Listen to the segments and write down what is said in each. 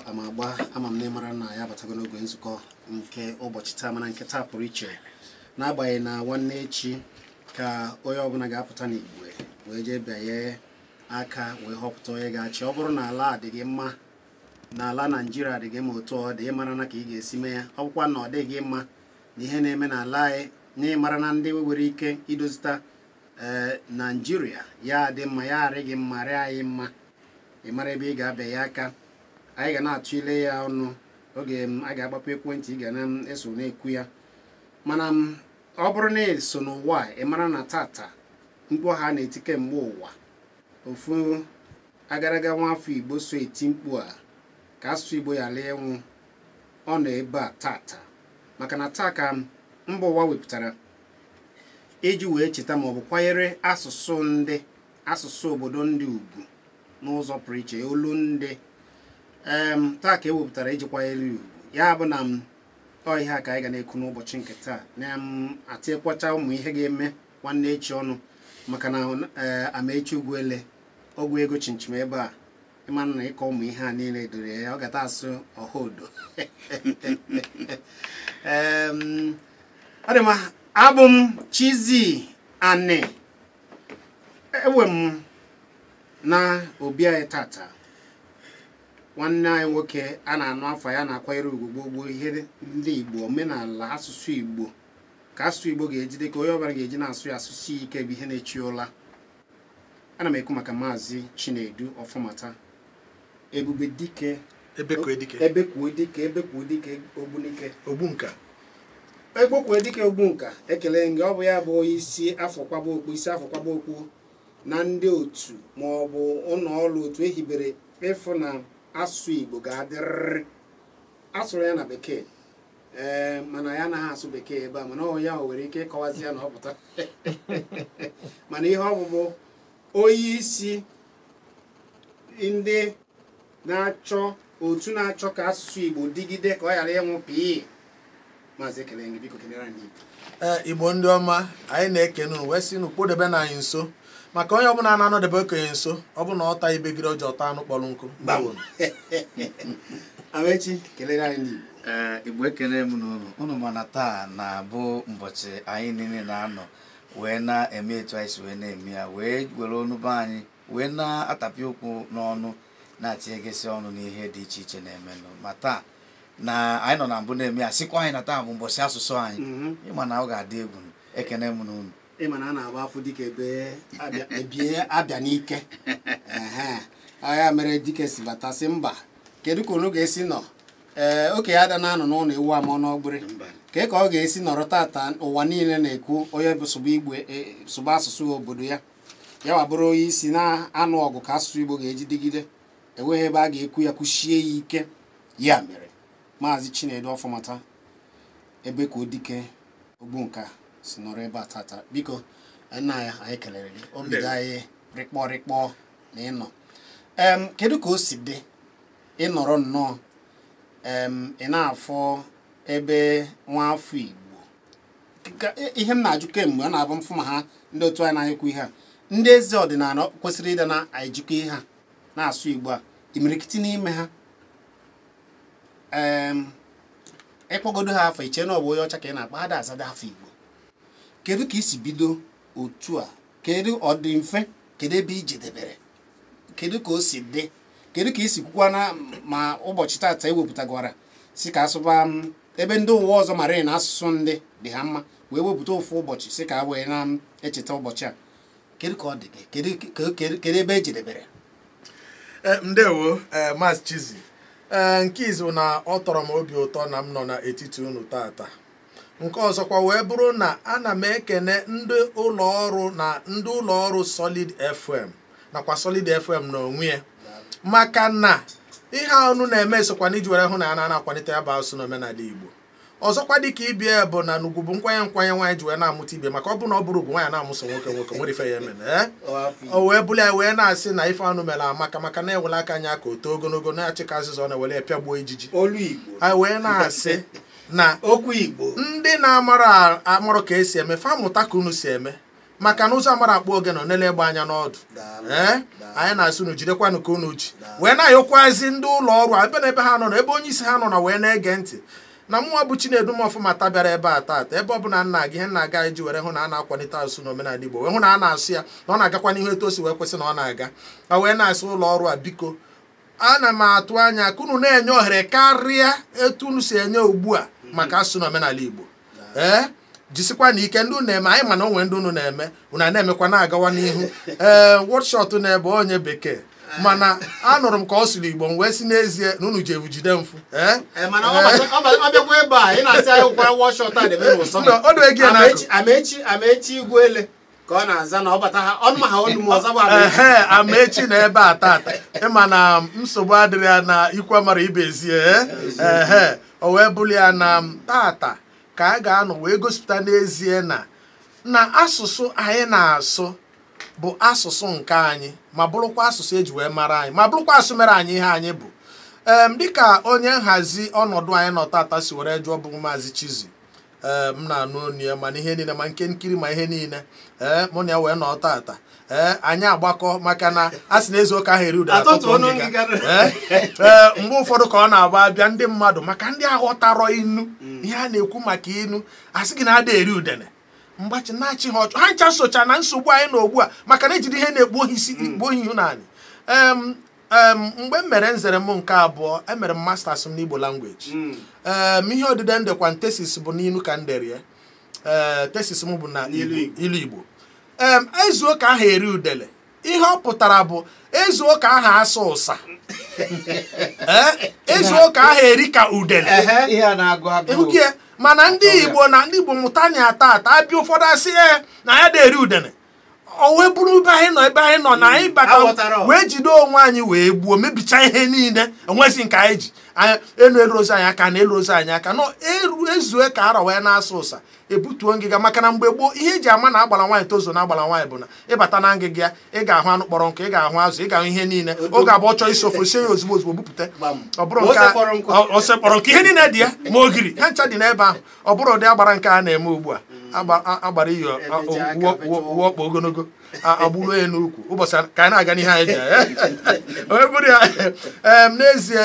Ama agba ama m na ịmara na ya abatago n'oge nzukọ nke ụbọchị taa, mana nke taa pụrụ iche n'agbanyeghị na nwanne echi ka onye ọbụla ga-apụta n'igwe wee jee bịanye aka wee họpụta onye ga-achị. Ọ bụrụ na ala adịghị mma, na ala Naijiria adịghị mma otu ọ dị, ịmara na ka ị ga-esi mee ya. Ọ bụkwa na ọ dịghị mma na ihe na-eme n'ala anyị, na ịmara na ndị nwere ike idozita ee Naijiria ya adị mma, ya arịghị mma, rịa anyị mma, ị mara ebe ị ga-abịa ya aka. Anyị ga na-atụ ile ya ọnụ oge a ga-agbapụ ekwentị, ị ga na-eso na-ekwu ya. Mana ọ bụrụ na eso n'ụwa, ị mara na tata mkpu ha na-eti kemgbe ụwa, ofu agaraga nwafọ Igbo so eti mkpu a ka asụsụ Igbo ya lee ịnwụ, ọ nọ ebe a tata. Maka na taa ka mba ụwa wepụtara iji wee cheta maọbụ kwanyere asụsụ ndị asụsụ obodo ndị ugwu n'ụzọ pụrụ iche, olu ndị taa ka e wepụtara iji kwanyere ugwu. Ya bụ na ọ ihe a ka anyị ga na-ekwu n'ụbọchị nke taa, na atịkwacha ụmụ ihe ga-eme nwanne echi ọnụ, maka na Amaechi Ugwuele ọgwụ ego chinchim ebe a, ịma na ịkọ ụmụ ihe a niile doro ya, ọ gata asụ ọhaodo. Ọ dị mma. Abụ m Chizzy Ani, ewe m na obi anyị tata nwanne anyị nwoke a na-anụ afọ ya na-akwanyere ugwu gboo ihe ndị Igbo, omenala asụsụ Igbo, ka asụsụ Igbo ga-ejide ka onye ọbụla ga-eji na-asụ ya asụsụ ike bụ ihe na-echi ụla. Ana m ekwu maka Maazị Chinedu Ọfọmata, Ebube Dike, Ebekwue Dike, Ebekwue Dike Ogbunike, Ogbunka, Egbokwue Dike Ogbunka. Ekele gị. Ọ bụ ya bụ isi afọ kwaba okpu, isi afọ kwaba okpu na ndị otu ma ọ bụ ụlọ ọrụ otu ehibere ịfụ na asụsụ Igbo ga-adịrịrị. Asụrụ ya na bekee, ee, mana ya anaghị asụ bekee ebe a, mana ọ ya nwere ike ịkọwazi ya na ọ pụta. Mana ihe ọ bụbụ onye isi ndị na-achọ otu na-achọ ka asụsụ Igbo dịgide ka ọ ghara ịnwụ pii. Maazị, ekele gị, biko kelere anyị Igbo. Ee, Igbo ndị ọma, anyị na-ekene unu wee sị unu kpụdebe na anyị nso, maka onye ọbụla na-anọdebe okenye nso, ọ bụ na ọ ta ibegide ọjọọ ta anụ kpọrọ nkụ. Amaechi, kelere anyị ndị Igbo. Ee, Igbo, ekene m n'ụlọ unu. Mana taa na-abụ ụbọchị anyị niile na-anọ wee na-eme etu anyị si wee na-eme ya, wee were ọnụ be anyị wee na-atapị okwu n'ọnụ, na-atinyegasị ọnụ n'ihe dị iche iche na-emenụ. Ma taa na anyị nọ na mbụ na-eme ya, sịkwa anyị na taa bụ mbọchị asụsụ anyị, ịma na ọ ga-adị egwu. Ekene m n'unu. Ịma na a na-agba afọ dike ebe ebie abịa n'ike ya mere dike si bata sị mba, kedu ka unu ga-esi nọ? Ee, okenye ada na-anọ n'ụlọ ewu ama n'ọgbịrị ka ka ọ ga-esi nọrọ tata ụwa niile na-ekwu onye bụ sụba igwe, sụba asụsụ obodo ya, ya wa bụrụ onye isi na-anụ ọgụ ka asụsụ Igbo ga-eji dịgide, enweghị ebe a ga-ekwu ya kwuchie ya ike. Ya mere Maazị Chinedu Ọfọmata, Ebekwue Dike Ogbunka si nọrọ ebe a tata. Biko nna ya, anyị kelere gị, obi dị anyị rịkpọ rịkpọ na ịnọ. Kedu ka o si dị ịnọrọ nnọọ ị na-afọ ebe nwaafọ Igbo? Ihe m na-ajụ kemgbe ọ na-abụ mfụ ma ha ndị otu anyị na-ekwu ihe a, ndị eze ọdịnala kwesịrị ịda na-ejikọ ihe a na-asụ Igbo a, imirikiti n'ime ha ịkpọgodo ha afọ iche na ọ bụ onye ọcha ka ị na-akpọ, ha da-azada afọ Igbo. Kedu ka isi bido otu a? Kedu ọ dị mfe? Kedu ebe i jedebere? Kedu ka o si dị? Kedu ka isi kwukwa na ma ụbọchị tata ewepụtagwara si ka asụba ebe ndị ụwa ọzọ mara na asụsụ ndị dị ha mma, wee wepụta ofu ụbọchị si ka wee na-echeta ụbọchị a? Kedu ka ọ dị gị? Kedu ebe e jedebere? Ndewo Maazị Chizzy. Ee, nke izu na ọ tọrọ m obi ụtọ na m nọ n'etiti unu tata. Nke ọzọkwa wee bụrụ na ana m ekene ndị ụlọ ọrụ na ndị ụlọ ọrụ Solid FM nakwa Solid FM n'onwe ya, maka na ihe a unu na-eme sokwa na iji were hụ na a na-akwalite ya bụ asụsụ na omenala Igbo. Ọzọkwa dịka ibie bụ na n'ugwu bụ nkwanye nkwanye nwaanyị ji wee na-amụta ibe, maka ọ bụ na ọ bụrụ ugwu nwaanyị na-amụso nwoke nwoke nwere ife ya eme o wee bụrụ ya wee na-asị na ife anụ mere amaka, maka na ewele aka anya ka o too ogologo na-achị ka azịza ọ na-ewere ya pịagbuo ijiji. Anyị wee na-asị na okwu Igbo ndị na-amara amarụ ka esi eme fa mụta ka unu si eme, Maka na ụzọ amara akpọ oge nọ nele egbe anya n'ọdụ. Ee, anyị na-asị unu jidekwanụ ka unu ji wee na-ayọkwazi ndị ụlọ ọrụ a ebe na ebe ha nọ na ebe onye isi ha nọ na wee na-ege ntị na mụnwa bụ Chinedu Ọfọmata bịara ebe a taata, ebe ọ bụla nna gị ihe nna aga iji were hụ na a na-akwalite asụsụ na omenala Igbo, wee hụ na a na-asụ ya na ọ na-agakwa n'ihu etu o si wee kwesị na ọ na-aga. A wee na-asị ụlọ ọrụ a, biko ana m atụ anya ka unu na-enye ohere karịa etu unu si enye ugbu a maka asụsụ na omenala Igbo. Ee, jisikwa na ike ndị unu na-eme, anyị ma na onwe ndị unu na-eme, unu a na-emekwa na-agawa n'ihu. Ee, wọtshọt na-ebe onye bekee, mana anụrụ m ka ọ sụrụ Igbo m wee sị n'ezie na unu ji evu jide mfu. Ee, mana ọ bịakwa ebe a ị na-asị anyị ụkwara wọtshọt a na-eme n'ụsọ. Ọ dị ego na Amechi Igwele ka ọ na-aza na ọ bata ha ọnụ ma ha ọnụ ma ọzọ bụ Amechi. Ehe, Amechi na ebe a tata, ịma na nsogbu adịrị ya na ikwu amara ibezie. Ehe, o wee bụrụ ya na tata ka a ga-anọ wee gosipụta n'ezie na asụsụ anyị na-asụ bụ asụsụ nke anyị, ma bụrụkwa asụsụ eji wee mara anyị, ma bụrụkwa asụsụ mere anyị ihe anyị bụ. Dịka onye nhazi ọnọdụ anyị nọ tata si were jụọ bụ Maazị Chizi, ee, m na-anụ onu ya mana ihe niile ma nke nkiri ma ihe niile, ee, mụ na ya wee nọ tata. Ee, anyị agbakọ maka na a sị na ezu ụka ahụ eri ụda atụtụ ngịga. Ee, mgbe ụfọdụ ka ọ na-agba abịa ndị mmadụ maka ndị aghọtarọ inu ihe a na-ekwu maka inu, asị gị na ada eri udene mgbachi na-achị ha ọchụ ha ncha socha na nsogbu anyị nọ ugbu a maka na ejiri ihe na-egbu ohi isi gbuo ohi ihu naanị. Mgbe m mere nzere m nke abụọ, emere m masters m n'Igbo language. Ee, ihe odide ndekwa tesis bụ n'inu ka m dere ya. Ee, tesis m bụ na ilu Igbo. Ee, ezu ụka ahụ eri udele, ihe ọ pụtara bụ ezu ụka ahụ asa ụsa. Ee, ezu ụka ahụ eri ka udele. Ịhụgie, mana ndị Igbo na ndị Igbo mụta na ata ata abịa ụfọdụ asị ee na ya na-eri udene, o wee bụrụ ebe anyị nọ ebe anyị nọ na anyị bata wee jide onwe anyị wee gbuo mebicha ihe niile, enwezi nke anyị ji elu elu ozi anyị aka na elu ozi anyị aka nọ ezue ka arọ wee na-asa ụsa ebutuo ngịga. Maka na mgbe gboo ihe eji ama na agbara nwaanyị tozo na agbara nwaanyị bụ na ịbata na ngịga ya ị ga-ahụ anụ kpọrọ nkụ, ị ga-ahụ azụ, ị ga-ahụ ihe niile. Oge abụọ chọọ isi ofe sie ya ozugbo ozugbo bupụta, ọ bụrụ nke ose kpọrọ nkụ ihe niile dị ya ma ogiri ha ncha dị n'ebe ahụ. Ọ bụrụ ụdị agbara nke a na-eme ugbu a, agbara iyo uwe ọkpa ogologo agbụrụ ya n'ukwu ụbọchị ka anyị na-aga n'ihe anyị ji onye bụrụ ya. N'ezie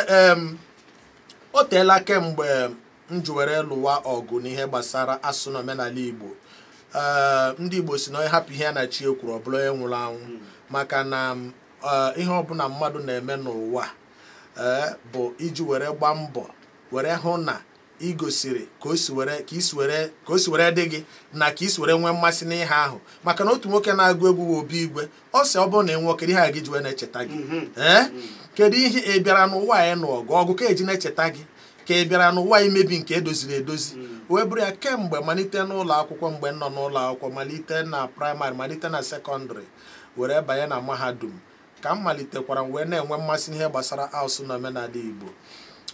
o teela kemgbe m ji were lụwa ọgụ n'ihe gbasara asụsụ na omenala Igbo. Ndị Igbo si na onye hapụ ihe ya na chi ekwuru ọ bụla onye nwụrụ anwụ, maka na ihe ọbụla mmadụ na-eme n'ụwa bụ iji were gbaa mbọ were hụ na igosiri ka o si were dị gị na ka isi were nwee mmasị n'ihe ahụ. Maka na otu nwoke na-agụ egwu Obi Igwe, ọ sị ọ bụrụ na ị nwoke ihe a gị ji wee na-echeta gị. Ee, kedu ihe ị bịara n'ụwa anyị nụ ọgụ ọgụ ka eji na-echeta gị, ka ị bịara n'ụwa imebi nke edoziri edozi. Wee bụrụ ya kemgbe malite n'ụlọ akwụkwọ, mgbe m nọ n'ụlọ akwụkwọ, malite na praịmarị, malite na sekọndịrị, were banye na mahadum, ka m malitekwara m wee na-enwe mmasị n'ihe gbasara asụsụ na omenala Igbo.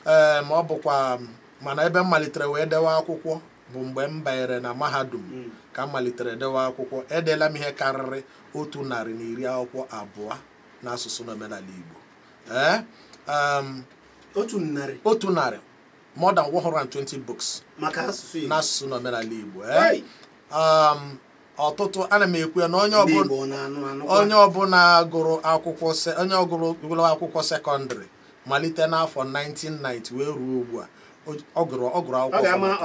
Ee, ma ọ bụkwa mana ebe m malitere wee dewe akwụkwọ bụ mgbe m banyere na mahadum ka m malitere dewe akwụkwọ. Edeela m ihe karịrị 122 n'asụsụ na omenala Igbo. Ee, 100 more than 120 books maka asụsụ Igbo n'asụsụ na omenala Igbo. Ee, ọtụtụ ana m ekwu ya na onye ọbụla gụrụ akwụkwọ onye gụrụ akwụkwọ sekọndịrị malite n'afọ 1990 wee ruo ugbu a, ọ gụrụ akwụkwọ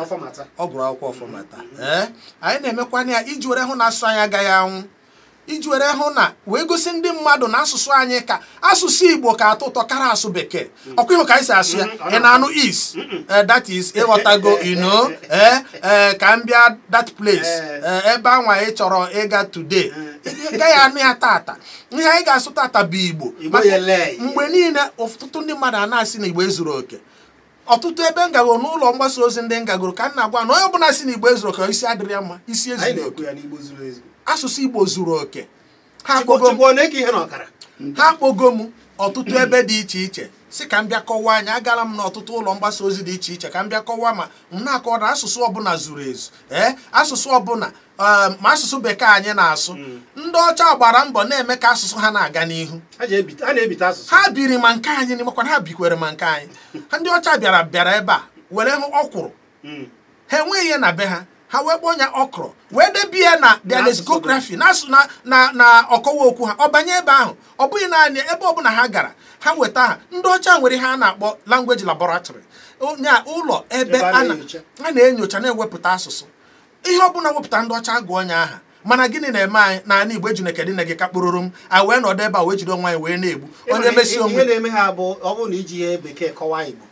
Ọfọmata. Ee, anyị na-emekwana ya iji were hụ na asụsụ anyị agaghị anwụ, iji were hụ na wee gosi ndị mmadụ na asụsụ anyị ka asụsụ Igbo ka atọ ụtọ kara asụ bekee. Ọkwa ịhụ ka anyị si asụ ya, ị na-anụ is that is ịghọtago ino ee ka m bịa that place ebe anwa ị chọrọ ịga today, ị gaghị anụ ya tata. Ihe anyị ga-asụ tata bụ Igbo. Mgbe niile ọtụtụ ndị mmadụ a na-asị na Igbo ezuru oke. Ọtụtụ ebe m gagoro n'ụlọ mgbasa ozi ndị m gagoro ka m na-agwa na onye ọbụla si na Igbo ezuru oke isi adịrị ya mma, isi ezuru oke. Asụsụ Igbo zuru oke. Ha kpogo m ọtụtụ ebe dị iche iche si ka m bịa kọwaa anyị. Agara m n'ọtụtụ ụlọ mgbasa ozi dị iche iche ka m bịa kọwaa ma m na-akọwa na asụsụ ọbụla zuru ezu. Ee, asụsụ ọbụla ma asụsụ bekee anyị na-asụ, ndị ọcha gbara mbọ na-eme ka asụsụ ha na-aga n'ihu. Ha biri ma nke anyị n'imekwana ha bikwere ma nke anyị. Ndị ọcha bịara ebe a were hụ ọkwụrụ, ha enweghị ihe na be ha, Ha wee kpọọ ya okro, wee debie na their lexicography na na na ọkọwa okwu ha. Ọ banye ebe ahụ, ọ bụghị naanị ebe ọbụla ha gara ha nweta ha. Ndị ọcha nwere ihe a na-akpọ language laboratory, nya ụlọ ebe a na-enyocha na-ewepụta asụsụ. Ihe ọbụla wepụta ndị ọcha gụọ onye aha. Mana gịnị na-eme anyị n'ala Igbo? Ejineke dị na gị kakpụrụrụ m anyị wee nọdụ ebe a wee jide onwe anyị wee na-egbu onye mesi onwe. Ihe na-eme ha bụ ọ bụrụ na iji ihe bekee kọwaa Igbo,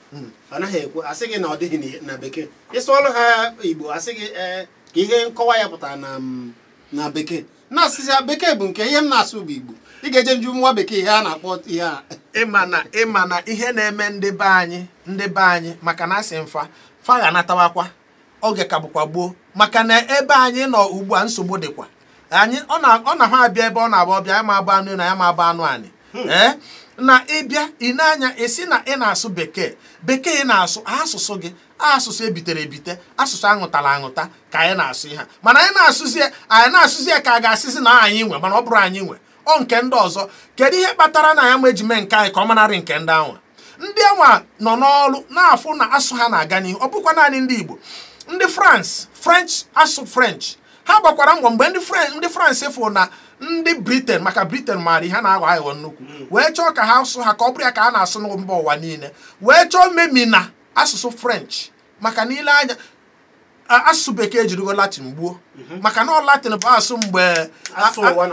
ọ naghị ekwu, asị gị na ọ dịghị na bekee. Ịsụọlụ ha Igbo, asị gị ka ihe nkọwa ya pụtara na bekee. Na-asịsị ya bekee bụ nke ihe m na-asụ bụ Igbo. Ị ga-eje nju nwa bekee ihe a na-akpọ ihe a. Ịma na ihe na-eme ndị be anyị maka na asị mfa fa ga-anatawakwa oge ka bụkwa gboo, maka na ebe anyị nọ ugbu a nsogbu dịkwa anyị. Ọ na ha abịa ebe ọ na-agba ọbịa ya ma agba anụ na ya ma agba anụ anị. Ee, na ịbịa ị na-anya esi na ị na-asụ bekee, bekee ị na-asụ asụsụ gị, asụsụ ebitere ebite, asụsụ aṅụtara aṅụta ka anyị na-asụ ihe a. Mana anyị na-asụzi ya ka a ga-asịzi na anyị nwe, mana ọ bụrụ anyị nwe ọ nke ndị ọzọ. Kedu ihe kpatara na ya ma eji mee nke anyị ka ọ manarị nke ndị anwa? Ndị anwa nọ n'ọrụ na-afụ na asụ ha na-aga n'ihu. Ọ bụkwa naanị ndị Igbo, ndị France, French, asụ French ha gbakwara mbọ mgbe ndị France fụ na ndị Britain, maka Britain maara ihe na-aghọ aghụghọ nnukwu, wee chọọ ka ha asụ ha ka ọ bụrụ ya ka a na-asụ na mba ụwa niile, wee chọọ memina asụsụ French. Maka na ile anya asụsụ bekee ejirigo Latin gbuo, maka na Latin bụ asụ mgbe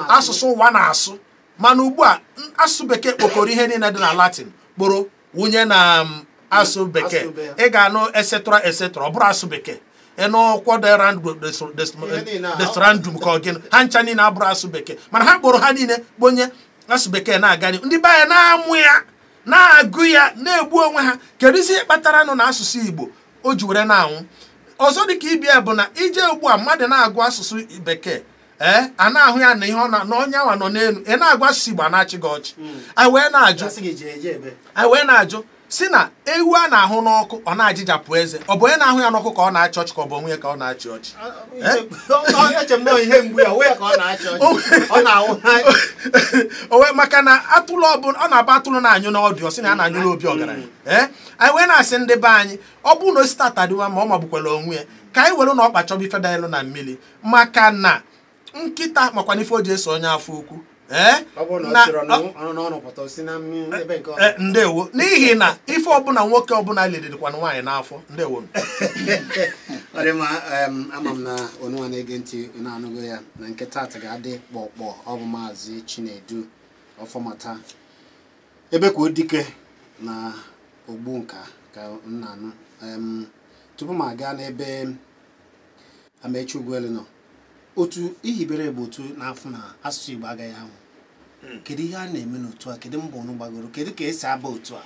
asụsụ ụwa na-asụ. Mana ugbu a asụsụ bekee kpokọrọ ihe niile dị na Latin kporo wunye na asụ bekee. Ị ga-anụ esetra esetra, ọ bụrụ asụ bekee. Ịnụkwọderandum ka ọ gịnị ha ncha niile abụrụ asụ bekee, mana ha kpọrọ ha niile kponye asụ bekee na-aga n'ihu. Ndị be anyị na-amụ ya, na-agụ ya, na-egbu onwe ha. Kedu isi ihe kpatara nụ na asụsụ Igbo o ji were na-anwụ? Ọzọ dịka ibia bụ na ije ugbu a mmadụ na-agụ asụsụ bekee, ee, a na-ahụ ya na ihe ọ na onye anwa nọ n'elu. Ị na-agụ asụsụ Igbo a na-achị gị ọchị. Anyị wee na-ajụ si na ewu a na-ahụ n'ọkụ ọ na-ajịjapụ eze, ọ bụ onye na-ahụ ya n'ọkụ ka ọ na-achị ọchị ka ọ bụ onwe ya ka ọ na-achị ọchị? Owe maka na atụrụ ọbụla ọ na-aba atụrụ na-anyụ n'ọdụ, ọ sị na ya na-anyụ n'obi ọgaranya. Ee, anyị wee na-asị ndị be anyị, ọ bụrụ na osisi atadịwa ma ọ magbukwala onwe ya, ka anyị were na ọkpa chọba ife danyelụ na mmiri, maka na nkịta makwa na ife o ji eso onye afọ ukwu. Ndewo, n'ihi na ife ọbụla nwoke ọbụla lirikwana nwaanyị n'afọ. Ndewo. Ama m na onye na-ege ntị na-anụgo ya na nke taata ga-adị kpọkpọ. Ọ bụ Maazị Chinedu Ọfọmata Ebekwu-Dike na Ogbunka ka m na-anụ. Tupu m aga n'ebe Amechi Ugwuele nọ, otu ihibere bụ otu n'afọ na asụsụ Igbo agaghị anwụ. Kedu ihe a na-eme n'otu a? Kedu mbọ unu gbagoro? Kedu ka esi aba otu a?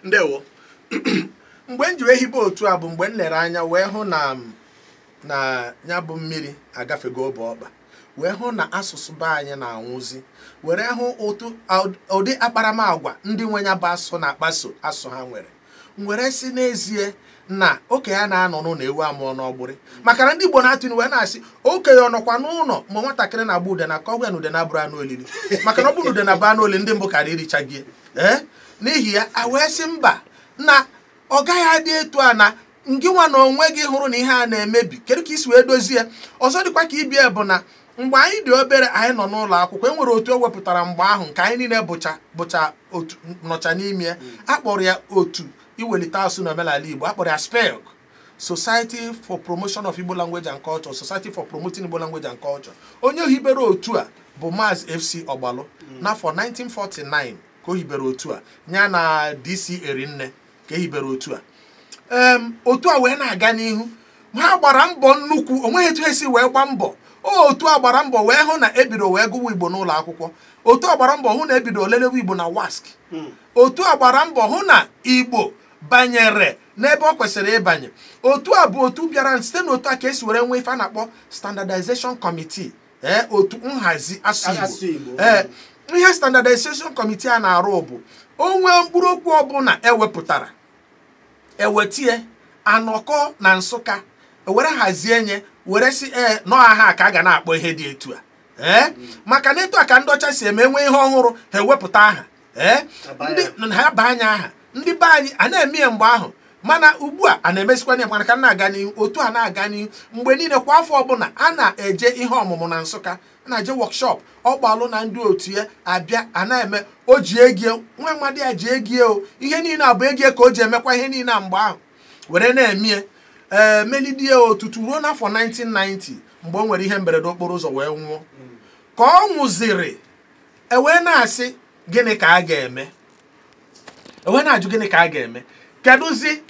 Ndewo. Mgbe m ji wee hibe otu a bụ mgbe m lere anya wee hụ na na ya bụ mmiri agafego obe ọkpa, wee hụ na asụsụ be anyị na-anwụzi, were hụ otu ụdị akparamagwa ndị nwe ya bụ asụ na-akpaso asụ ha nwere, were si n'ezie na okenye a na-anọ n'ụlọ ewu amụọ n'ọgbụrị. Maka na ndị Igbo na-atụ wee na-asị okenye ọ nọkwa n'ụlọ ma nwatakịrị na-agba ude na ka ọgwa na ude na-abụrụ anụ olili, maka na ọ bụrụ na ude na-abụ anụ olili ndị mbụ karịa iricha gị. Ee, n'ihi ya a wee sị mba, na ọ gaghị adị etu a na ngị nwa na onwe gị hụrụ na ihe a na-emebi, kedu ka isi wee dozie ya? Ọzọ dịkwa ka ibie bụ na mgbe anyị dị obere anyị nọ n'ụlọ akwụkwọ, e nwere otu e wepụtara mgbe ahụ nke anyị niile bụcha otu nọcha n'ime ya. A kpọrọ ya otu iwelite asụsụ na omenala Igbo, a kpọrọ ya SPELC, Society for Promotion of Igbo Language and Culture, Society for Promoting Igbo Language and Culture. Onye hibere otu a bụ Maazị FC Ogbalu n'afọ 1949 ka o hibere otu a, ya na DC Erinne ka e hibere otu a. Otu a wee na-aga n'ihu, ha gbara mbọ nnukwu, onweghị etu esi wee gba mbọ. Otu a gbara mbọ wee hụ na ebido wee gụwa Igbo n'ụlọ akwụkwọ. Otu a gbara mbọ hụ na ebido lelewe Igbo na WASC. Otu a gbara mbọ hụ na Igbo banyere n'ebe ọ kwesịrị ịbanye. Otu a bụ otu bịara site n'otu a ka esi were nwee ife a na-akpọ Standardization Committee, ee, otu nhazi asụsụ Igbo. Ee, ihe Standardization Committee a na-arụ bụ o nwee mkpụrụ okwu ọbụla ewepụtara ewetie anọkọ na Nsụka were hazie nye were si ee nọọ aha ka a ga na-akpọ ihe dị etu a. Ee, maka na etu a ka ndị ọcha si eme enwe ihe ọhụrụ ha ewepụta aha, ee, ndị ha baa anya aha ndị be anyị a na-eme ya mgbe ahụ. Mana ugbu a a na-emezikwana ya, mana ka m na-aga n'ihu, otu a na-aga n'ihu mgbe niile, kwa afọ ọbụla a na-eje ihe ọmụmụ na Nsụka, a na-eje workshop. Ọgbalụ na ndị otu ya abịa, a na-eme o ji egie nwa mmadụ ya ji egie o ihe niile abụ egie ka o ji emekwa ihe niile a mgbe ahụ were na-emie ee melidie otutu ruo n'afọ 1990 mgbe o nwere ihe mberede okporo ụzọ wee nwụọ. Ka ọ nwụziri, ewee na-asị gịnị ka a ga-eme, ewee na-ajụ gịnị ka a ga-eme, kedụzi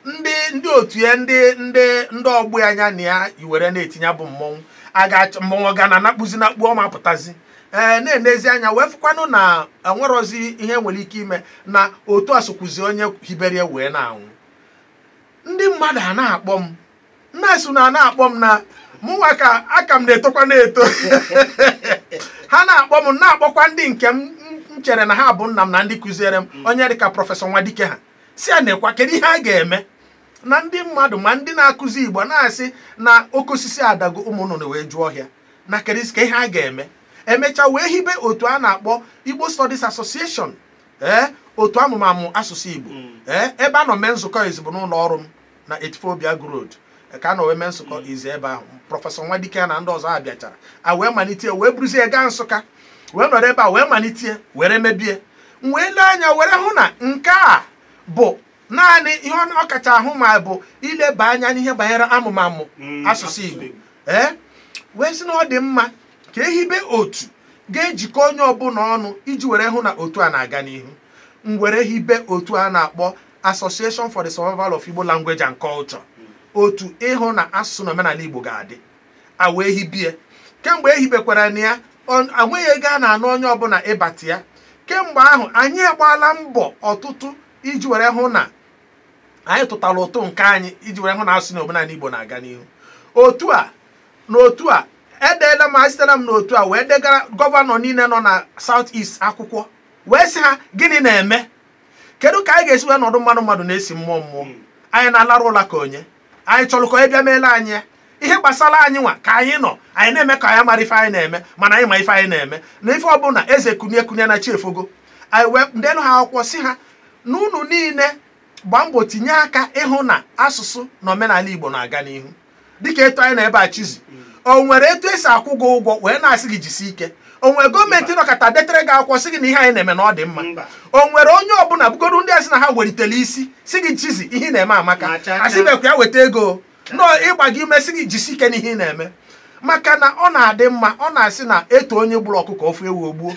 ndị otu ya, ndị ndị ndị ọgbụ ya anya na ya were na-etinye bụ mmọnwụ a ga-achọ mmọnwụ ga na anakpụzi nakpu ọma pụtazi. Ee, na-enezi anya wee fụkwanụ na enwerozi ihe nwere ike ime na otu a sokwuzi onye hibere wee na-anwụ. Ndị mmadụ a na-akpọ m nna-asụ na na-akpọ m na mụnwa ka aka m na-etokwa na-eto. Ha na-akpọ m, na-akpọkwa ndị nke m m chere na ha bụ nna m na ndị kụziere m, onye dịka Prọfesọ Nwadike, ha si a na-ekwa kedu ihe a ga-eme na ndị mmadụ ma ndị na-akụzi Igbo na-asị na oke osisi adago, ụmụ nnụnụ wee jụọ ọhịa na kedu ka ihe a ga-eme. Emechaa wee hibe otu a na-akpọ Igbo Studies Association, ee, otu amụmamụ asụsụ Igbo, ee, ebe a nọ mee nzukọ izugbo n'ụlọ ọrụ m na 84 Obiagu Road ka a nọ wee mee nzukọ izu ebe ahụ. Prọfesọ Nwadike na ndị ọzọ a bịachara, a wee malite wee buruzie gaa Nsụka wee nọrọ ebe a wee malite were mebie. M wee lee anya were hụ na nke a bụ naanị ihe ọ kacha ahụ ma bụ ileba anya n'ihe banyere amụmamụ asụsụ Igbo, ee, wee sị na ọ dị mma ka ehibe otu ga-ejikọ onye ọbụla ọnụ iji were hụ na otu a na-aga n'ihu. M were hibe otu a na-akpọ Association for the Survival of Igbo Language and Culture, otu ịhụ na asụsụ na omenala Igbo ga-adị. A wee hibie. Kemgbe ehibekwara na ya, enweghị ego a na-anụ onye ọbụla ịbata ya. Kemgbe ahụ anyị agbaala mbọ ọtụtụ iji were hụ na anyị tụtara ụtụ nke anyị iji were hụ na asụsụ na omenala Igbo na-aga n'ihu. Otu a na otu a edeela m, asitela m n'otu a wee degara gọvanọ niile nọ na South East akwụkwọ wee sị ha gịnị na-eme, kedu ka anyị ga-esi wee nọdụ mmadụ mmadụ na-esi mmụọ mmụọ, anyị na-alarụ ụla ka onye anyị chọrọ ka onye bịa meela anyị ya. Ihe gbasara anyị nwa ka anyị nọ anyị na-eme ka anyị mara ife anyị na-eme, mana anyị ma ife anyị na-eme na ife ọbụla eze kunie kunie na chi efogo. Anyị wee ndenụ ha akwụkwọ si ha na unu niile gbaa mbọ tinye aka ịhụ na asụsụ na omenala Igbo na-aga n'ihu dịka etu anyị na ebe a Chizi. O nwere etu esi akwụ gị ụgwọ wee na-asị gị jisi ike? O nwere gọọmenti nọkọta detere gị akwụkwọ sị gị na ihe anyị na-eme na ọ dị mma? O nwere onye ọbụla bụgodu ndị asị na ha welitere isi si gị Chizi ihe ị na-eme amaka, asị bekwa ya weta ego nọọ ịgba gị ume sị gị jisi ike n'ihe ị na-eme, maka na ọ na-adị mma. Ọ na-asị na eto onye gburu ọkụkọ ofu ewu ogbuo,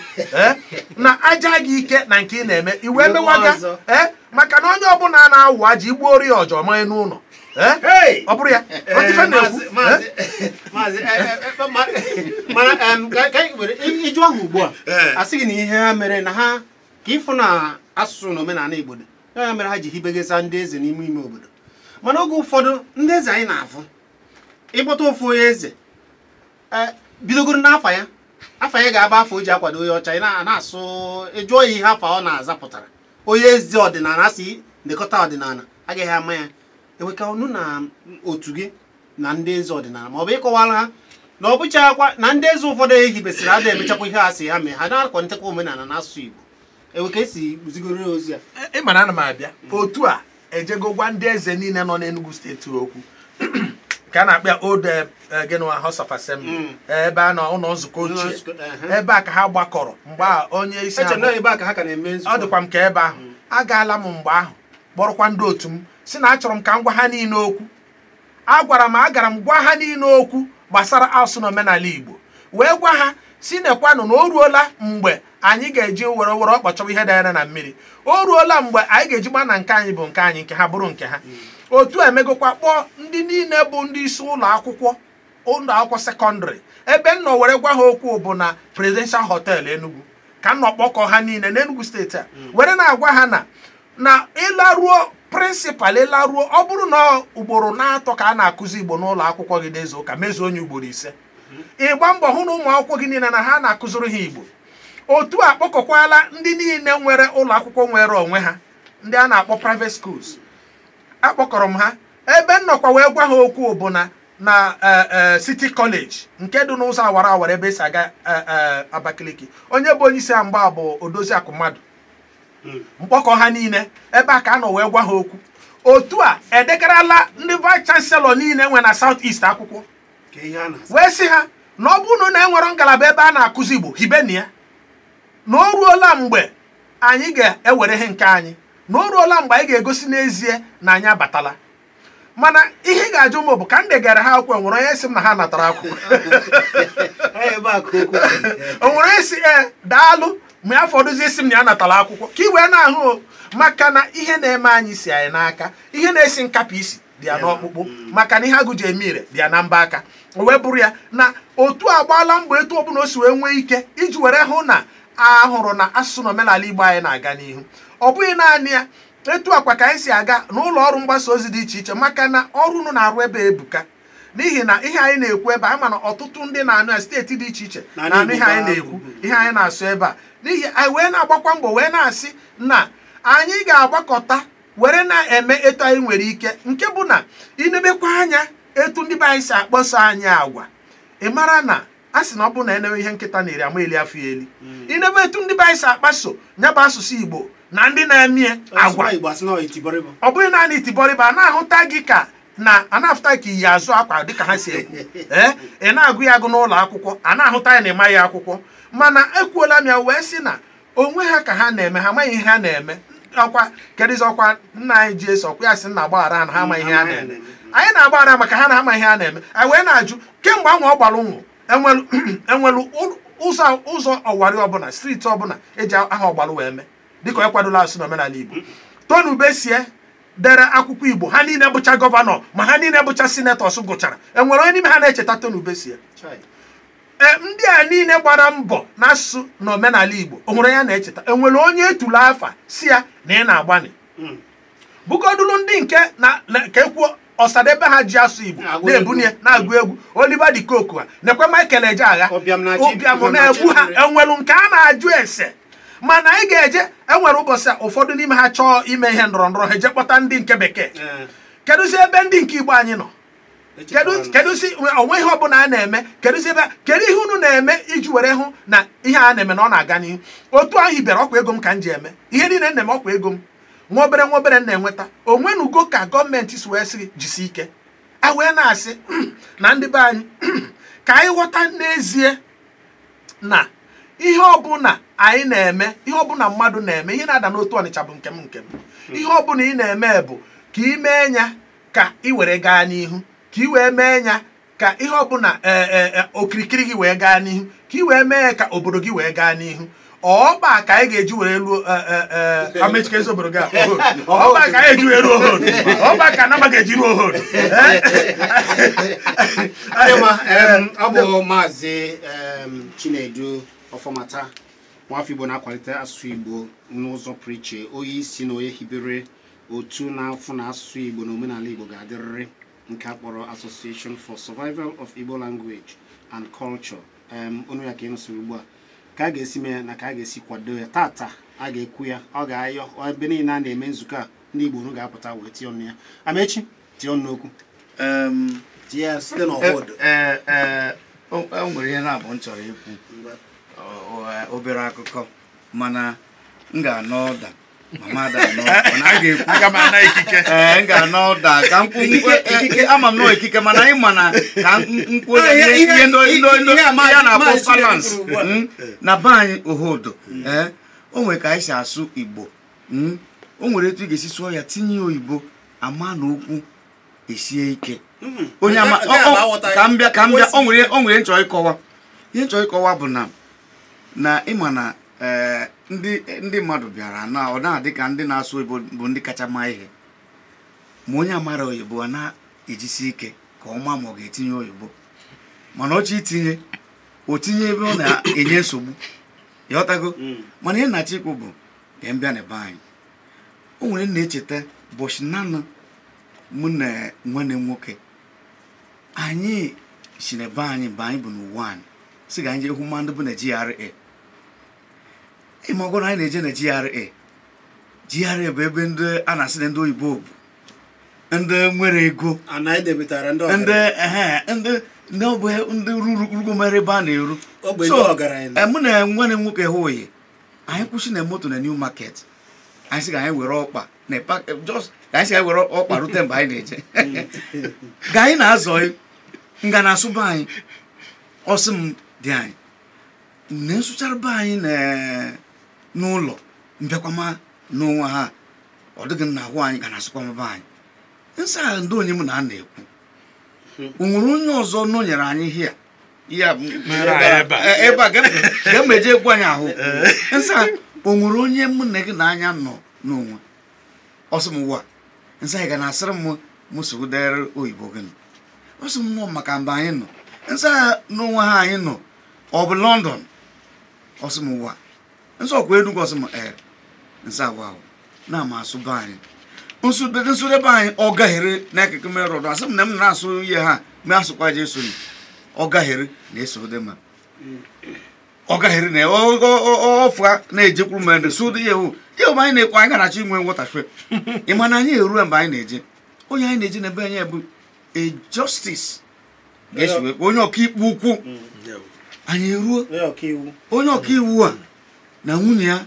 na aja gị ike na nke ị na-eme iwe mewaga, ee, maka na onye ọbụla na-awụ aja igbuoro ya ọjọọ manye n'ụlọ. Ọ bụrụ ya ịjụ ahụ ugbu a asị gị na ihe ha mere na ha ka ịfụ na asụsụ na omenala Igbo dị ya mere ha ji hibegesa ndị eze n'ime ime obodo. Mana oge ụfọdụ ndị eze anyị na-afụ ịkpọta ofu onye eze bidogoro n'afa ya, afa ya ga-aba afọ o ji akwado onye ọcha, ị na-asụ ịjụọ ya ihe afa ọ na-azapụtara onye eze ọdịnala asị ndekọta ọdịnala agaghị ama ya. Enweka ọnụ na otu gị na ndị eze ọdịnala maọbụ ịkọwara ha na ọ bụchakwa na ndị eze ụfọdụ ehibesịrị ada emechakwa ihe a sị ha mee, ha na-akwalitekwa omenala na asụsụ Igbo. Enwe ka esi zigoro ozi ya? Ị mara ana m abịa otu a ejego gwa ndị eze niile nọ n'Enugu steeti okwu ka a na-akpọ ya Old Genoa House of Assembly, ebe a nọ ụlọ nzukọ ochie, ebe a ka ha gbakọrọ mgbe a onye isi ọ dịkwa m ka ebe ahụ agaala m mgbe ahụ kpọrọkwa ndị otu m si na achọrọ m ka m gwa ha niile okwu. Agwara m agara m gwa ha niile okwu gbasara asụsụ na omenala Igbo wee gwa ha si nekwanụ na o ruola mgbe anyị ga-eji were were ọkpọchọwa ihe danyere na mmiri, o ruola mgbe anyị ga-eji gba na nke anyị bụ nke anyị, nke ha bụrụ nke ha. Otu emegokwa kpọọ ndị niile bụ ndị isi ụlọ akwụkwọ ụlọ akwụkwọ sekọndịrị ebe m nọ were gwa ha okwu bụ na Presidential Hotel Enugu ka m nọ kpọkọ ha niile n'Enugu steeti a were na-agwa ha na na ịlaruo prịnsịpal ịlaruo ọ bụrụ na ugboro na-atọ ka a na-akụzi Igbo n'ụlọ akwụkwọ gị n'izu ụka mezuo onye ugboro 5, ịgba mbọ hụ na ụmụ akwụkwọ gị niile na ha na-akụziri ha Igbo. Otu a kpọkọkwala ndị niile nwere ụlọ akwụkwọ nwere onwe ha ndị a na-akpọ private schools, akpọkọrọ m ha ebe m nọkwa wee gwa ha okwu bụ na na City College nke dị n'ụzọ awara awara ebe esi aga Abakaliki, onye bụ onye isi ha mgba bụ Odoziakụ Mmadụ. Mkpọkọ ha niile ebe a ka a nọ wee gwa ha okwu. Otu a edegarala ndị vice chancellor niile nwe na South East akwụkwọ wee sị ha na ọ bụrụ na enwere ngalaba ebe a na-akụzi Igbo hibenia ya, na o ruola mgbe anyị ga-ewere ihe nke anyị, na o ruola mgbe anyị ga-egosi n'ezie na anyị abatala. Mana ihe ị ga-ajụ m bụ ka m degara ha akwụkwọ, enwere onye sị m na ha natara akwụkwọ? O nwere onye si ee daalụ ma ya fọdụzie isi m na ya natara akwụkwọ? Ka ị wee na-ahụ, maka na ihe na-eme anyị si anyị n'aka, ihe na-esi nkapụ isi dị ya n'ọkpụkpụ, maka na ihe agụ ji eme ire dị ya na mba aka. O wee bụrụ ya na otu agbaala mbọ etu ọbụla o si wee nwee ike iji were hụ na a hụrụ na asụsụ na omenala Igbo anyị na-aga n'ihu. Ọ bụghị naanị ya, etu akwa ka anyị si aga n'ụlọ ọrụ mgbasa ozi dị iche iche, maka na ọrụ unu na-arụ ebe ebuka. N'ihi na ihe anyị na-ekwu ebe a, ma na ọtụtụ ndị na-anụ ya steeti dị iche iche na-anụ ihe anyị na-ekwu, ihe anyị na-asụ ebe a. N'ihi anyị wee na-agbakwa mbọ wee na-asị na anyị ga-agbakọta were na-eme etu anyị nwere ike, nke bụ na inebekwa anya etu ndị be anyị si akpọso anyị agwa, ị mara na a sị na ọ bụ na enewe ihe nkịta na-eri ama eli afọ eli. Inebe etu ndị be anyị si akpaso ya bụ asụsụ Igbo na ndị na-eme agwa, ọ bụghị naanị itibọrịba, a na-ahụta gị ka na a na-afụta ka iyi azụ akwa dịka ha si ekwu. Ee, ị na-agụ ya agụ n'ụlọ akwụkwọ, a na-ahụta ya na ịmaghị akwụkwọ. Mana ekwuola m ya wee sị na onwe ha ka ha na-eme, ha amaghị ihe ha na-eme. Ọkwa kedụzi ọkwa nna anyị ji eso ọkwa ya sị nna agbaghara na ha amaghị ihe ha na-eme. Anyị na-agbaghara maka ha na-amaghị ihe ha na-eme. Anyị wee na-ajụ kemgbe anwa ọ gbara ụmụ enwelu ụzọ ọwarị ọbụla, steeti ọbụla eji aha ọgbalụ wee mee dịka onye kwadola asụ na omenala Igbo. Tony Ubesie dere akwụkwọ Igbo, ha niile bụcha gọvanọ ma ha niile bụcha senatọs gụchara, enwere onye n'ime ha na-echeta Tony Ubesie? Ee, ndị a niile gbara mbọ n'asụsụ na omenala Igbo, o nwere ya na-echeta? Enwere onye etulu afa si ya na ị na-agbani? Bugodulu ndị nke na ka ekwuo Ọsadebe ha ji asụ Igbo na-ebunye na-agụ egwu, Oliver de Coque ha nekwe Michael Ejeagha, ụbịam na-egbu ha, enwelu nke a na-ajụ ese. Mana anyị ga-eje, enwere ụbọchị ụfọdụ n'ime ha chọọ ime ihe ndọrọ ndọrọ ha eje kpọta ndị nke bekee. Kedụzi ebe ndị nke Igbo anyị nọ? Kedụzi onwe ihe ọbụla a na-eme? Kedụzi ebe kedu ihe unu na-eme iji were hụ na ihe a na-eme na ọ na-aga n'ihu? Otu ahụ bịara ọkwa ego m ka m ji eme ihe niile na-eme, ọkwa ego m nwa obere nwa obere na-enweta. Onwenugo ka gọọmenti si wee sị jisi ike. A wee na-asị na ndị be anyị ka anyị ghọta n'ezie na ihe ọbụla anyị na-eme, ihe ọbụla mmadụ na-eme, ihe na-ada n'otu Ọnịcha bụ nke m nke m. Ihe ọbụla ị na-eme bụ ka ị mee ya ka ị were gaa n'ihu, ka ị wee mee ya ka ihe ọbụla okirikiri gị wee gaa n'ihu, ka ị wee mee ya ka obodo gị wee gaa n'ihu. Ọkpa ka anyị ga-eji were ruo amechikezi obodo gị, ọkpa ka anyị eji were ruo ohodo, ọkpa ka anama ga-eji ruo ohodo. Ọ bụ Maazị Chinedu Ọfọmata, nwafọ Igbo na-akwalite asụsụ Igbo n'ụzọ pụrụ iche, onye isi na onye hibere otu na-afụ na asụsụ Igbo na omenala Igbo ga-adịrịrị, nke a kpọrọ Association for Survival of Igbo Language and Culture. Onu ya ka ị nụsịrị ugbu a, ka a ga-esi mee na ka a ga-esi kwado ya tata, a ga-ekwu ya, ọ ga-ayọ ebe niile a na-eme nzukọ a, ndị Igbo unu ga-apụta wee tie ọnụ ya. Amechi, tie ọnụ n'okwu. Tie ya site n'ọhụụ. O nwere ihe na-abụ m chọrọ ikwu, obere akụkọ, mana m ga-anọ ọda mama da anọ, mana a ga-ekwu aga m ana ikike. Ee, m ga-anọ ọda ka m kwuo ikike, ama m nọ ikike, mana anyị ma na ka m kwuo ihe ya na-akpọ balance na be anyị ohodo. Ee, o nwere ka anyị si asụ Igbo, o nwere etu ị ga-esi sụọ ya tinye oyibo, ama na okwu esie ike. Onye ama ka m bịa o nwere nchọ ịkọwa. Ihe nchọ ịkọwa bụ na ịma na ndị mmadụ bịara na ọ na-adị ka ndị na-asụ oyibo bụ ndị kacha mma ihe, ma onye amara oyibo a na-ejisi ike ka ọ maa ma ọ ga-etinye oyibo, mana ọchọ itinye o tinye ebe ọ na-enye nsogbu, ịghọtago? Mana ihe na-achọ ikwu bụ ka m bịa n'ebe anyị. O nwere na-echeta ụbọchị nanụ mụ na nwanne m nwoke anyị si n'ebe anyị mgbe anyị bụ n'ụwa anyị sị ka anyị jee hụ ma ndị bụ na GRA. Ịmagoro anyị na-eje na GRA. GRA bụ ebe ndị a na-asị na ndị oyibo bụ ndị nwere ego, ndị ruru mere ebe a na-eru. Mụ na nwanne m nwoke hụ oyi, anyị kwụsị na moto na New Market, anyị sị ka anyị were ọkpa Na just ka anyị si were ọkpa rute mgbe anyị na-eje ka anyị na-azọ nga na-asụ be anyị ọsị m dị anyị na nsụchara be anyị n'ụlọ mbịakwama n'onwe ha ọ dịghị na ahụ anyị ga na-asụkwa be anyị nsọ a ndị onye m na a na-ekwu o nwere onye ọzọ nọnyere anyị hia ya ebe a ga-emeje egwu anyị ahụ nsọ o nwere onye mụ na gị na anya nọ n'onwe ọsị m wa nsọ anyị ga na-asịrị m m sogidere oyibo gị ọsị m nọ maka mgbe anyị nọ nsọ n'onwe ha anyị nọ ọ bụ London ọsị m wa nsọ ọkwa Enugu ọsị m ee nsọ agwa ahụ na-ama asụ be anyị nsụdebe anyị ọ gaghere na ekeke mere ọdụ asị m na m na-asụ ihe ha ma asụkwa je eso ọ gaghere na-eso dị ma ọ gaghere na ọfụa na-ejekwuru m ndị sụdị ihe hụ ihe bụ anyị na-ekwu anyị ga-achọ inwe nghọtafie ị ma na anyị eruo mgbe anyị na-eje onye anyị na-eje na ebe anyị bụ a justice ga-esiwe onye ọkaikpe ukwu anyị eruo onye ọkaiwu a na nwunye ya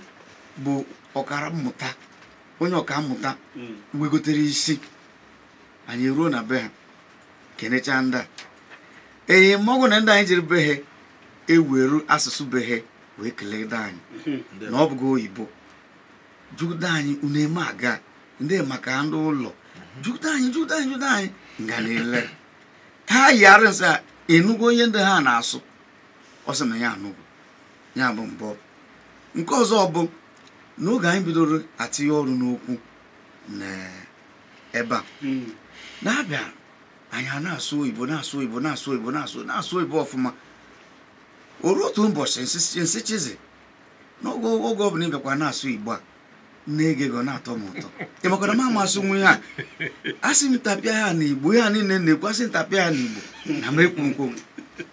bụ ọkara mmụta onye ọka mmụta wegotere isi anyị eruo na be ha kenecha ndị a ee mọgụ na ndị anyị jiri be ha eweru asụsụ be ha wee kelee anyị na ọ bụghị oyibo jụda anyị unu eme aga ndị maka ndị ụlọ jụda anyị jụda anyị jụda anyị nga niile ha yara nsị a enugo onye ndị ha na-asụ ọ sị na ya anụgo ya bụ mbọ nke ọzọ bụ n'oge anyị bidoro atinye ọrụ n'okwu na ebe a na-abịa anyị a na-asụ oyibo na-asụ oyibo na-asụ oyibo na-asụ oyibo ọfụma o ruo otu ụbọchị nsị Chizi n'oge oge ọbụla ịbịakwa na-asụ igbo a na-ege ego na-atọ m ụtọ ị makwara m amasị nwe ha asị m tapịa ha na igbo ya niile na-ekwu asị m tapịa ha na igbo na m ekwu nkwu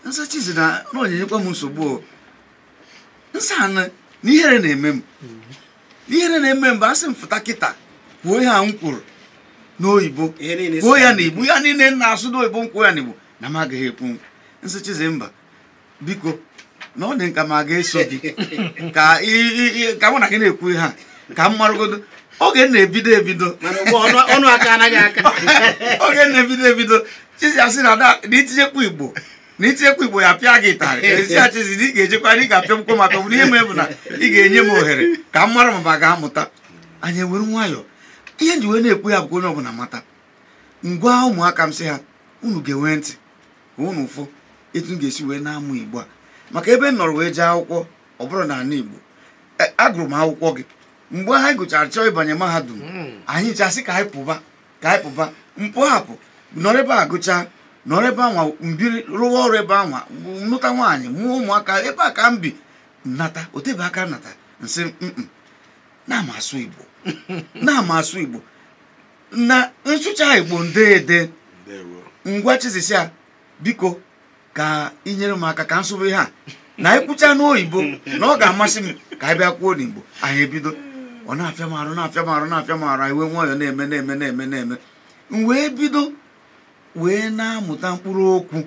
nsị Chizi na onyonyekwa m nsogbu nsị anụ na ihere na-eme m ihere na-eme mgbe asị m fụta kịta kwuo ihe a m kwuru n'oyibo kwuo ya n'igbo ya niile na-asụ n'oyibo m kwuo ya n'igbo na m agaghị ekwu nsị Chizi mba biko na ọ dị nka ma ga-eso gị ka mụ na gị na-ekwu ihe a ka m marụgodo oge na-ebido ebido oge na-ebido ebido Chizi asị na itinyekwu igbo na itinyekwu igbo ya pịa gị ịtarị ezi ya Chizi na ị ga-ejekwa na ị ga-apịa mkpọ maka ọ bụrụ ihe mee bụ na ị ga-enye m ohere ka m mara ma ma ga-amụta anyị ewere nwayọọ ihe nji wee na-ekwu ya bụ onye ọbụla mata ngwa ụmụaka m sị ha unu ga-enwe ntị ka unu fụ etu m ga-esi wee na-amụ igbo a maka ebe m nọrọ wee jee akwụkwọ ọ bụrụ na ala igbo agụrụ m akwụkwọ gị mgbe anyị gụchara chọọ ịbanye mahadum anyị chasị ka anyị pụba mpụ hapụ nọrọ ebe a gụchaa nọrọ ebe anwa mbiri rụwa ọrụ ebe anwa nụta nwaanyị mụọ ụmụaka ebe a ka m bi nnata otebe aka nnata nsị na-ama asụ igbo na-ama asụ igbo na nsụcha igbo ndeede ngwa Chizi sị ya biko ka ị nyere m aka ka m sụba ihe a na ekwucha n'oyibo na ọ ga-amasị m ka anyị bịa kwuo n'igbo anyị ebido ọ na-afịa m arụ na-afịa m arụ na-afịa m arụ anyị wee nwayọọ na-eme na-eme na-eme na-eme m wee bido wee na-amụta mkpụrụ okwu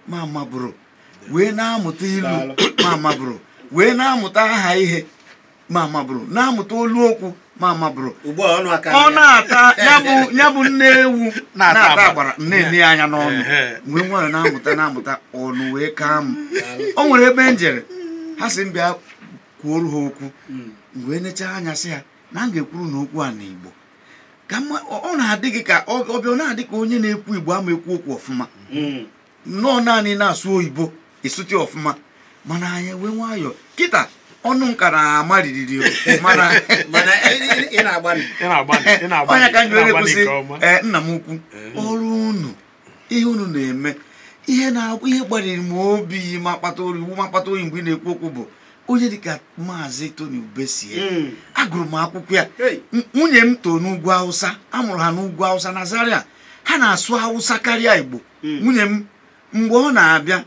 ma mabụrụ wee na-amụta ilu ma mabụrụ wee na-amụta aha ihe ma mabụrụ na-amụta olu okwu ma mabụrụ ọ na-ata ya bụ nne ewu na-ata agbara na-ene ya anya n'ọnụ wee nwayọọ na-amụta na-amụta ọnụ wee kaa m o nwere ebe m jere ha sị m bịa kwuoru ha okwu wee nechaa anya sị ha na m ga-ekwuru na okwu a n'igbo ka ọ na-adị gị ka ọbịa ọ na-adị ka onye na-ekwu igbo ama ekwu okwu ọfụma nnọọ naanị na-asụ oyibo ịsụte ọfụma mana anyị wee nwayọọ kịta ọnụ m ka na-ama ririri mana ọnya ka m were kwụsị nna m ukwu ọrụ unu ihe unu na-eme ihe gbariri m obi ma kpata iwu ma kpata oyi mgbe ị na-ekwu okwu bụ onye dịka Maazị Tony Ubesie agụrụ m akwụkwọ ya nwunye m too n'ugwu Hausa amụrụ ha n'ugwu Hausa na Zaria ha na-asụ Hausa karịa Igbo nwunye m mgbe ọ na-abịa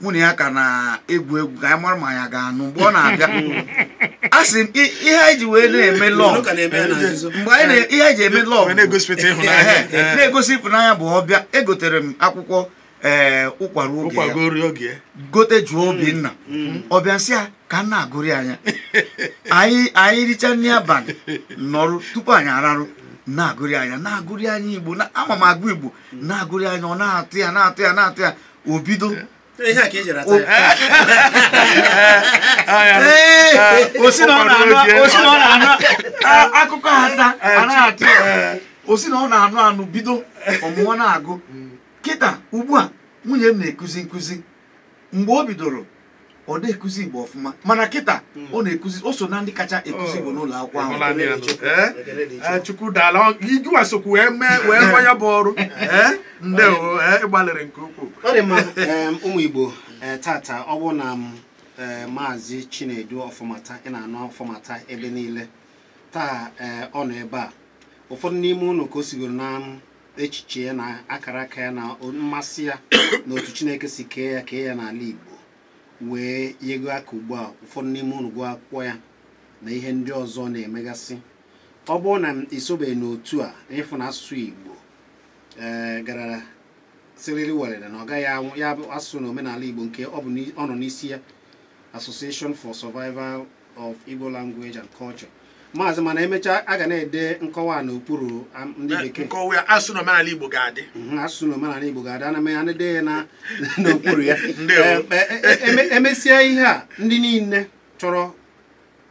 nwunye ya ka na-egwu egwu ka anyị mara ma ya ga-anụ mgbe ọ na-abịa a sị m ihe anyị ji wee na-eme lọv mgbe anyị ihe anyị ji eme lọv na-egosi ịfụnanya bụ ọbịa egotere m akwụkwọ ụkwara oge ya gote jụọ Obinna ọbịa nsị ya ka m na-agụrị anya anyị richa nri abalị nọrụ tupu anyị ararụ Na-agụrị anya, na-agụrị anya Igbo, ama m agụ Igbo, na-agụrị anya, ọ na-atụ ya, na-atụ ya, na-atụ ya, o bido. Ihe a ka ejiri ata ya. O si na ọ na-anụ akụkọ ata, a na-atụ ya. O si na ọ na-anụ anụ bido ọmụwa na-agụ. Kịta ugbu a nwunye m na-ekuzi nkụzi. Mgbe o bidoro ọ na-ekuzi Igbo ọfụma, mana kịta ọ na-ekuzi, o so na ndị kacha ekuzi Igbo n'ụlọ akwụkwọ ahụ. Chukwu daalụ, igwe sokwu wee mee wee rụọ ya bụ ọrụ. Ndewo, ịgbalịrị nke ukwuu. Ọ dị mma, ụmụ Igbo, tata ọ bụ na Maazị Chinedu Ọfọmata, ị na-anụ Ọfọmata ebe niile taa, ọ nọ ebe a. Ụfọdụ n'ime unu ka o sigoro na echiche ya na akara aka ya na mmasị ya na otu Chineke si kee ya n'ala Igbo wee yego aka ugbu a. Ụfọdụ n'ime unu gụọ akwụkwọ ya na ihe ndị ọzọ na-emegasị. Ọ bụrụ na isobeghị n'otu a ịfụ na asụsụ Igbo gara siriri werere na ọ gaghị anwụ, ya bụ asụsụ na omenala Igbo nke ọ bụ ọ nọ n'isi ya, Association for Survival of Igbo Language and Culture. Maazị, mana emechaa a ga na-ede nkọwa n'okpuru ndị bekee. Nkọwa asụsụ na omenala Igbo ga-adị. Asụsụ na omenala Igbo ga-adị, ana m ede ya n'okpuru ya. Emesịa ihe a, ndị niile chọrọ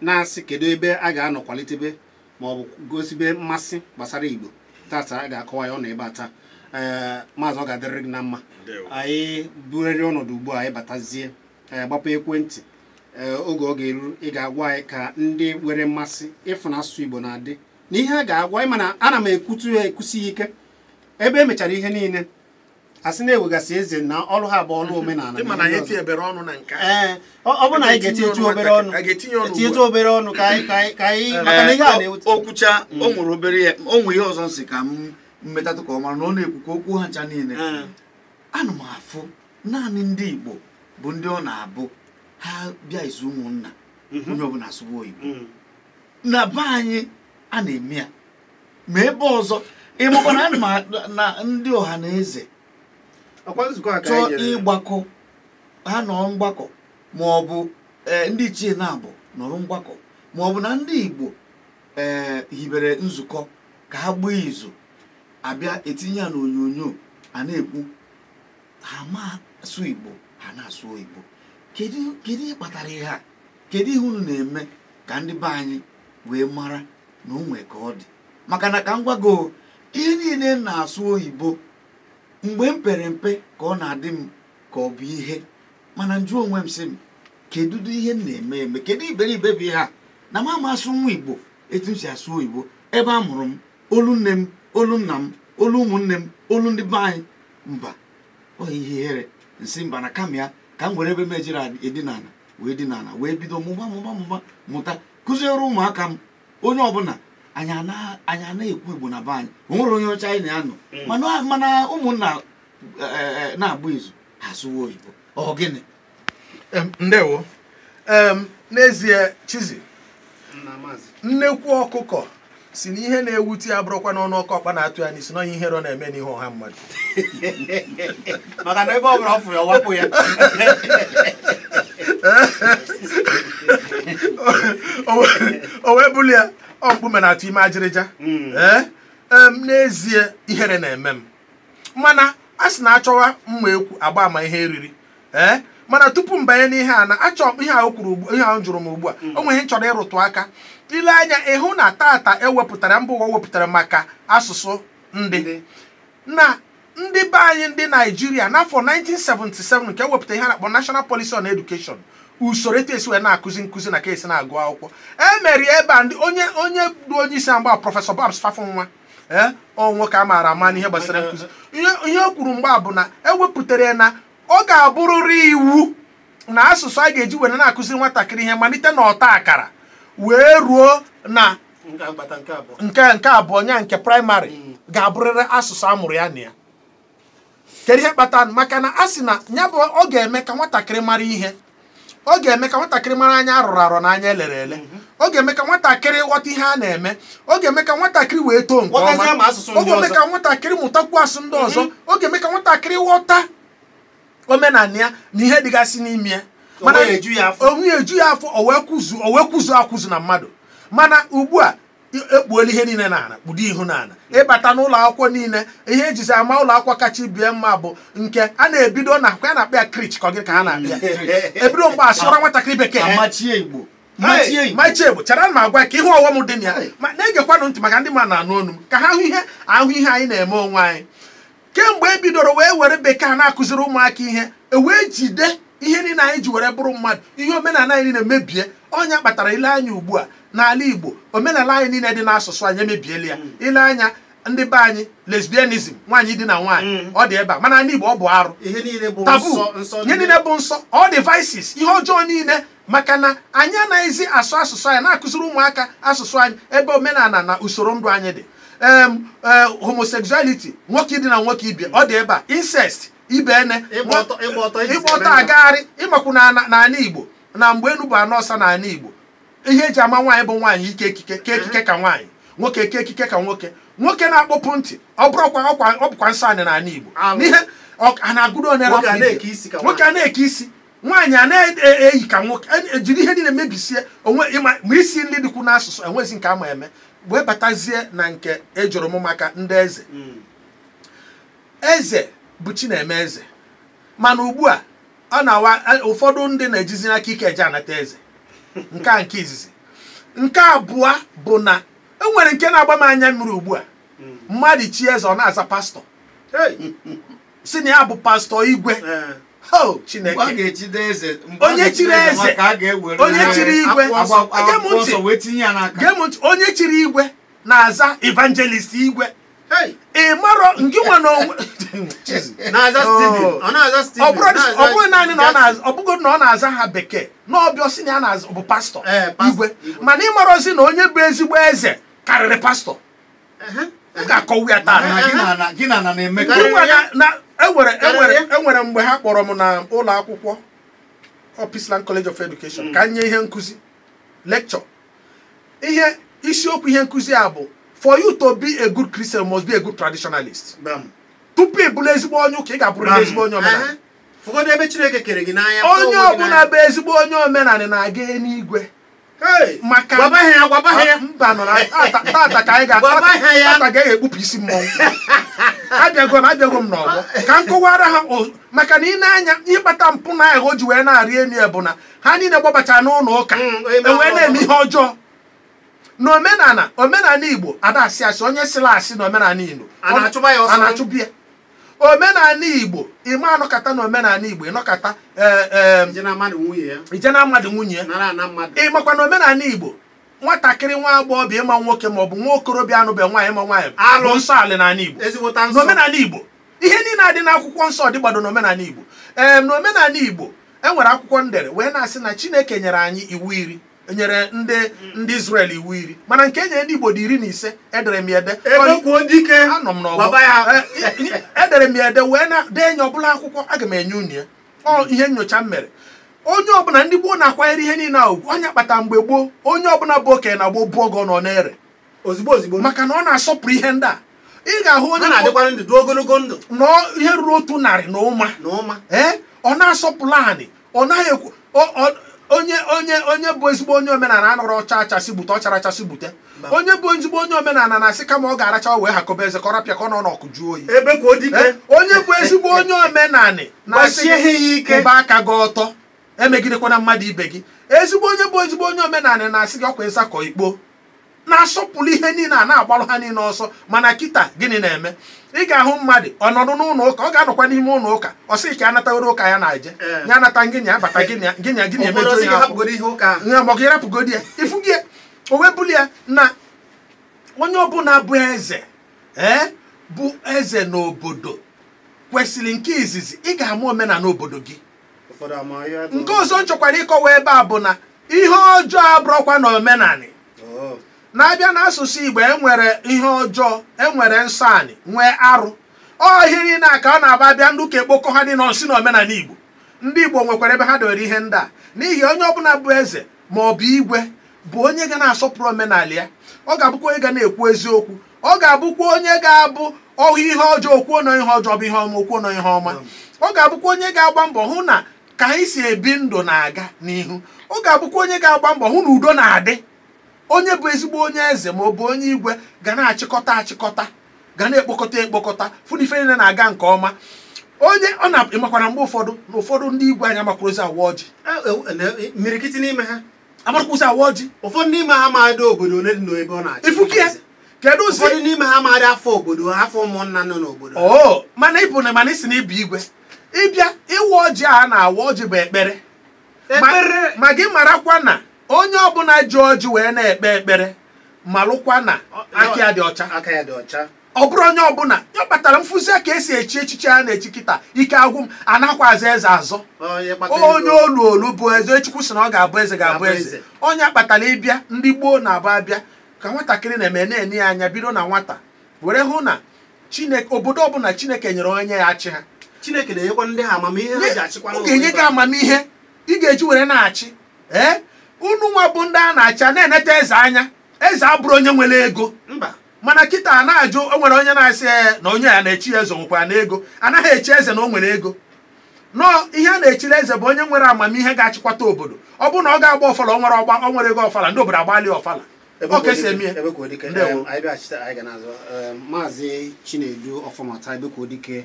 na-asị kedu ebe a ga-anọ kwalitebe ma ọ bụ gosibe mmasị gbasara Igbo tata, a ga-akọwa ya ọ nọ ebe a taa. Maazị, ọ ga-adịrịrị gị na mma. Anyị burere ọnọdụ ugbu a, anyị batazie gbapụ ekwentị. Oge ọ ga-eru ị ga-agwa anyị ka ndị nwere mmasị ịfụ na asụsụ Igbo na-adị na ihe a ga-agwa anyị, mana ana m ekwutu ya ekwusi ike. Ebe emechara ihe niile asị na-ewegasị eze na ọrụ ha bụ ọrụ omenala. Ee, ọ bụ na anyị ga-etinyetu obere ọnụ, etinyetụ obere ọnụ ka anyị maka na ihe a na-ewute. Okwucha o nwere obere ihe, o nwere ihe ọzọ nsị ka m mmetatụ ka ọ mara na ọ na-ekwu ka okwu ha ncha niile. Ana m afụ naanị ndị Igbo bụ ndị ọ na-abụ ha bịa izu ụmụnna onye ọbụla asụwa oyibo. Na be anyị a na-eme ya, ma ebe ọzọ ịmakwa na ndị ọha na eze chọọ ịgbakọ, ha nọ mgbakọ, ma ọ bụ ndị ichie na-abụ nọrọ mgbakọ, ma ọ bụ na ndị Igbo hibere nzukọ ka ha gbaa izu abịa etinye ya n'onyonyo a na-ekwu ha ma asụ Igbo, ha na-asụ oyibo. Kedu ihe kpatara ihe a? Kedu ihe unu na-eme ka ndị be anyị wee mara na o nwee ka ọ dị? Maka na ka m gwago, ihe niile na-asụ oyibo mgbe m pere mpe ka ọ na-adị m ka ọ bụ ihe, mana njụ onwe m sị m kedu ihe m na-eme eme, kedu iberibe bụ ihe a na m ama asụ nwa Igbo etu m si asụ oyibo ebe a mụrụ m, olu nne m, olu nna m, olu ụmụnne m, olu ndị be anyị. Mba, ọ ihe ihere nsị mba na kama ya ka m were ebe m ejiri edinala wee dinala wee bido mụba mụba mụba mụta kụziere ụmụaka m. Onye ọbụla anyị na-ekwu Igbo na be anyị, o nwere onye ọcha anyị na-anọ, mana ụmụnna na-agba izu ha asụwa oyibo. Ọ gịnị? Ndewo. N'ezie Chizi, nnekwu ọkụkọ si na ihe na-ewute ya bụrụkwa n'ọnụ ọkọ ọkpa na-atụ ya n'isi na ihere ọ na-eme n'ihu ọha mmadụ. Maka na ebe ọ bụla ọ fụrụ ya wapụ ya. O wee bụrụ ya ọ mkpume na-atụ ime ajịrịja. N'ezie ihere na-eme m, mana a sị na achọwa mma ekwu agba ama ihe eriri. Mana tupu m banye n'ihe a na achọ ihe ahụ kwuru, ihe ahụ jụrụ m ugbu a, o nwere ihe m chọrọ ịrụtụ aka. Ile anya ịhụ na tata ewepụtara mba ụwa wepụtara maka asụsụ ndị na ndị be anyị ndị Naijiria n'afọ 1977 nke ewepụtara ihe a na-akpọ National Policy on Education, usoro etu esi wee na-akụzi nkụzi na ka esi na-agụ akwụkwọ. E mere ebe a ndị onye bụ onye isi mgba Prọfesọ Babs Fafunwa, ọ nwoke a maara ama n'ihe gbasara nkụzi, ihe o kwuru mgbe a bụ na ewepụtara ya na ọ ga-abụrịrị iwu na asụsụ a ga-eji were na-akụziri nwatakịrị ihe malite na ọta akara wee ruo na nke abụọ nya nke praịmarị ga-abụrịrị asụsụ a mụrụ ya na ya. Kedu ihe kpatara? Maka na a sị na ya bụ ọ ga-eme ka nwatakịrị mara ihe, ọ ga-eme ka nwatakịrị mara anya arụrụ arụ na anya elere ele, ọ ga-eme ka nwatakịrị ghọta ihe a na-eme, ọ ga-eme ka nwatakịrị wee too nke ọma, ọ ga-eme ka nwatakịrị mụtakwu asụ ndị ọzọ, ọ ga-eme ka nwatakịrị ghọta omenala ya na ihe dịgasị n'ime ya. Mana onwe eju ya afọ, o wee kwuzu akwụzu na mmadụ. Mana ugbu a Ekpuola ihe niile n'ala, kpudo ihu n'ala. Ịbata n'ụlọ akwụkwọ niile, ihe ejizi ama ụlọ akwụkwọ kacha ibie mma bụ nke a na-ebido na a na-akpọ ya crèche, ka ọ gịnị ka ha na-akpọ ya, ebido mgbe asụra nwatakịrị bekee. Amachie Igbo, machie Igbo. Machie Igbo. Chere ma agwa ka ihe ọghọm dị na ya, ma na-egekwanụ ntị maka ndị ma na-anụ onu m, ka ha hụ ihe ahụ ihe anyị na-eme onwe anyị kemgbe e bidoro wee were bekee na-akụziri ụmụaka ihe, e wee jide ihe niile anyị ji were bụrụ mmadụ, ihe omenala anyị niile mebie. Ọnya kpatara ile anya ugbu a n'ala Igbo, omenala anyị niile dị n'asụsụ anyị emebiela ya. Ile anya ndị be anyị, lesbianism, nwaanyị dị na nwaanyị, ọ dị ebe a, mana n'Igbo ọ bụ arụ, ihe niile bụ taboo. Nsọ nsọ. Ihe niile bụ nsọ, all the vices, ihe ọjọọ niile, maka na anyị anaghịzi asụ asụsụ anyị, na-akụziri ụmụaka asụsụ anyị ebe omenala na usoro ndụ anyị dị. Homosexuality, nwoke dị na nwoke ibe, ọ dị ebe a, incest, ibe ene. Ịgba ọtọ, ịgba ọtọ iji ịgba ọtọ eme ndụ. Agagharị ịmakwu na n'ala Igbo, na mgbe enu bụ anọ ọsa n'ala Igbo, ihe eji ama nwaanyị bụ nwaanyị ike ekike ka ekike ka nwaanyị, nwoke ke ekike ka nwoke, nwoke na-akpọpụ ntị, ọ bụrụkwa ọkwa ọ bụkwa nsọ anyị n'ala Igbo. Alụ. N'ihe a na-agụdo onye Nwoke a rapụ na-eke ibe. isi ka Nwoke a na-eke isi, nwaanyị a na-eyi ka nwoke, ejiri ihe niile mebisie onwe ịma ma isi nri dịkwu n'asụsụ enwezi nke ama eme, wee batazie na nke ejụrụ m maka ndị eze. Eze bụ chi na-eme eze, mana ugbu a ọ na-awa ụfọdụ ndị na-ejizi aka ike eje anata eze. Nke a nke izizi. Nke abụọ bụ na e nwere nke na-agba m anya mmiri ugbu a. Mmadụ chi eze, ọ na-aza pastọ, Hey! si na ya bụ pastọ igwe. Ho Mgbe a Chineke! ga-echide eze, mgbe a Onye ga-echide chiri eze. maka a ga-ewere Onye chiri igwe. agba Gee m akwụkwọ ntị. nsọ wee tinye ya n'aka. Gee m ntị, onye chiri igwe na-aza evangelist igwe. Hey! Ị marọ ngị nwa na onwe Na-aza Steven. Ọ na-aza Steven. Ọ bụrụ na-aza ọ bụghị naanị na ọ Jackson. na-aza, ọ bụghị na ọ na-aza ha bekee na ọbịa sị na ya na-aza bụ pastọ Ee, pastọ igwe. igwe. Mana ịmarọzi na onye bụ ezigbo eze karịrị pastọ. M ga-akọwa ya taa. Na gị na ana, gị na ana na-emekọ. Karịrị Ngwa ya. na enwere enwere Karịrị ya. Enwere mgbe ha kpọrọ m na ụlọ akwụkwọ Peaceland College of Education ka m nye ihe nkụzi, lecture. Ihe isiokwu ihe nkụzi a bụ "For you to be a good Christian, you must be a good traditionalist." Bam. Tupu ị bụrụ ezigbo onye ụka, ị ga-abụrụ ezigbo onye omenala. Ehe. Fụgodu ebe Chineke kere gị n'anya. Fụọ Onye onwe gị ọbụla n'anya. bụ ezigbo onye omenala na-aga eluigwe. Hey! Maka Gwaba ha ya, gwaba ha ya. Mba nọ na tata, tata ka anyị ga Gwaba ha ya. tata ga-ekpupụ isi mmọnwụ. Abịago m n'ọgbọ ka m kọwara ha maka na ị na-anya ihe kpata mpụ na aghụghọ ji wee na-arị elu ya bụ na ha niile gbabachara n'ụlọ ụka, onye e wee na-eme ihe ọjọọ. Na omenala Igbo ada asị asị, onye sịrị asị na omenala Igbo A na-achụba ya ọsọ. A na-achụba ya. Omenala Igbo, ịma anọkata na omenala Igbo ịnọkata ee ee Ije na mmadụ nwunye ya. Ije na mmadụ nwunye ya. Nara ana mmadụ. Ịmakwa na omenala Igbo, nwatakịrị nwa agbọghọbịa ịma nwoke maọbụ nwa okorobịa anụbe nwaanyị ịma nwaanyị Alụ. bụ nsọ ala n'ala Igbo. Ezigbota nsọ. N'omenala Igbo, ihe niile adị n'akwụkwọ nsọ dịgbado n'omenala Igbo. Ee, n'omenala Igbo enwere akwụkwọ ndere wee na-asị na Chineke nyere anyị iwu 10, nyere ndị Israel iwu 10, mana nke e nyere ndị Igbo dị 15. Edere m ya ede. Ebe kwuo dike. Anọ m n'ọgbọ. Gwaba ya. Edere m ya ede wee na dee nye ọbụla akwụkwọ aga m enye unu ya. Ọ ihe nyocha m mere, onye ọbụla ndị gboo na-akwanyere ihe niile a ugwu. Onye kpata mgbe gboo, onye ọbụla bụ okenye na gboo bụ oge ọ nọ na-ere Ozugbo ozugbo. maka na ọ na-asọpụrụ ihe ndị a. Ị ga-ahụ onye Ha na-adịkwara ndụ dị ogologo ndụ. Nọ ihe ruru 100 na ụma. Na ụma. Ee, ọ na-asọpụrụ anị, ọ naghị ekwu onye bụ ezigbo onye omenala anọrọ ọcha achasị gbute, ọ chara achasị gbute. Onye bụ ezigbo onye omenala na-asị kama ọ ga-aracha wee hakọba eze ka ọ rapịa ka ọ nọ n'ọkụ jụọ oyi. Ebe kwuo dike. Ee, onye bụ ezigbo onye omenala na-asị Gbasie ha ya ike. Kwụba aka gị ọtọ, emegidekwana mmadụ ibe gị. Ezigbo onye bụ ezigbo onye omenala na-asị gị ọkwa ịzakọ ikpo, na-asọpụrụ ihe niile a na-agbalụ ha niile ọsọ. Mana kịta, gịnị na-eme? Ị ga-ahụ mmadụ ọnọdụ n'ụlọ ụka, ọ ga-anọkwa n'ime ụlọ ụka, ọ sị ka anataworo ụka ya na-eje ya anata ngịnya ya bata gịnị gịnị gịnị Ụfọdụ emejo sị gị ya afọ. Hapụgodo ihe ụka ahụ. Ya ma ọ ga-erapụgodi ya ifu gị o wee buli ya na onye ọbụla bụ eze, ee, bụ eze n'obodo kwesịrị nke izizi ị ga-ama omenala obodo gị. Ụfọdụ ama ihe agụụ. Nke ọzọ m chọkwara ịkọwa ebe a bụ na ihe ọjọọ abụrọkwa na omenala. Oh. Na-abịa n'asụsụ Igbo, enwere ihe ọjọọ, enwere nsọ anị, nwee arụ. Ọ ihe niile a ka ọ na-aba bịa ndị ụka ekpokọ ha dị nọ nsị na omenala Igbo. Ndị Igbo nwekwara ebe ha dowere ihe ndị a, n'ihi onye ọbụla bụ eze ma ọ bụ igwe bụ onye ga na-asọpụrụ omenala ya. Ọ ga-abụkwa onye ga na-ekwu eziokwu, ọ ga-abụkwa onye ga-abụ ọhụ ihe ọjọọ okwuo na ihe ọjọọ bụ ihe ọma, okwuo na ihe ọma. Ọ ga-abụkwa onye ga-agba mbọ hụ na ka anyị si ebi ndụ na-aga n'ihu. Ọ ga-abụkwa onye ga-agba mbọ hụ na udo na-adị. Onye bụ ezigbo onye eze ma ọ bụ onye igwe ga na-achịkọta achịkọta, ga na-ekpokọta ekpokọta, fụ na ife niile na-aga nke ọma. Onye ọ na-emakwara mgbe ụfọdụ na ụfọdụ ndị igwe anyị amakwụrụzi awa ọjị. Mmirikiti n'ime ha amakwụrụzi awa ọjị. Ụfọdụ n'ime ha amaghị obodo ole dị n'ebe ọ na-achị. Ifukie kedu ụfọdụ n'ime ha amaghị afọ obodo, afọ ụmụnna nọ n'obodo. Oo, mana ịbụ na mana isi na ịbụ igwe ịbịa ịwa ọjị a na-awa ọjị bụ ekpere. Ma gị marakwa na onye ọbụla ji ọjị wee na-ekpe ekpere malụkwa na aka ya dị ọcha. Aka ya dị ọcha. Ọ bụrụ onye ọbụla ya kpatara mfụzi ka esi echi echichi a na-echi kịta ike agwụ m anakwazi eze azọ. Onye olu olu bụ eze, Chukwu sị na ọ ga-abụ eze ga-abụ eze. Onye kpatara ịbịa ndị gboo na-abụ abịa ka nwatakịrị na-eme na-enye ya anya bido na nwata were hụ na Chineke obodo ọbụla Chineke nyere onye ya achị ha. Chineke na-enyekwa ndị ha amamihe ha ji achịkwa. Ọ ga-enye gị amamihe ị ga-eji were na-achị. Ee, unu nwa bụ ndị a na-achị na-eneta eze anya. Eze abụrụ onye nwere ego. Mba. Mana kịta a na-ajụ o nwere onye na-asị na onye ya na-echi eze nwekwa na ego. Anaghị echi eze na o nwere ego. Nọọ ihe a na-echiri eze bụ onye nwere amamihe ga-achịkwata obodo. Ọ bụrụ na ọ ga-agba ọfala o nwere ọgba o nwere ego ọfala ndị obodo agbalị ọfala. Maazị Chinedu Ọfọmata Ebekwodike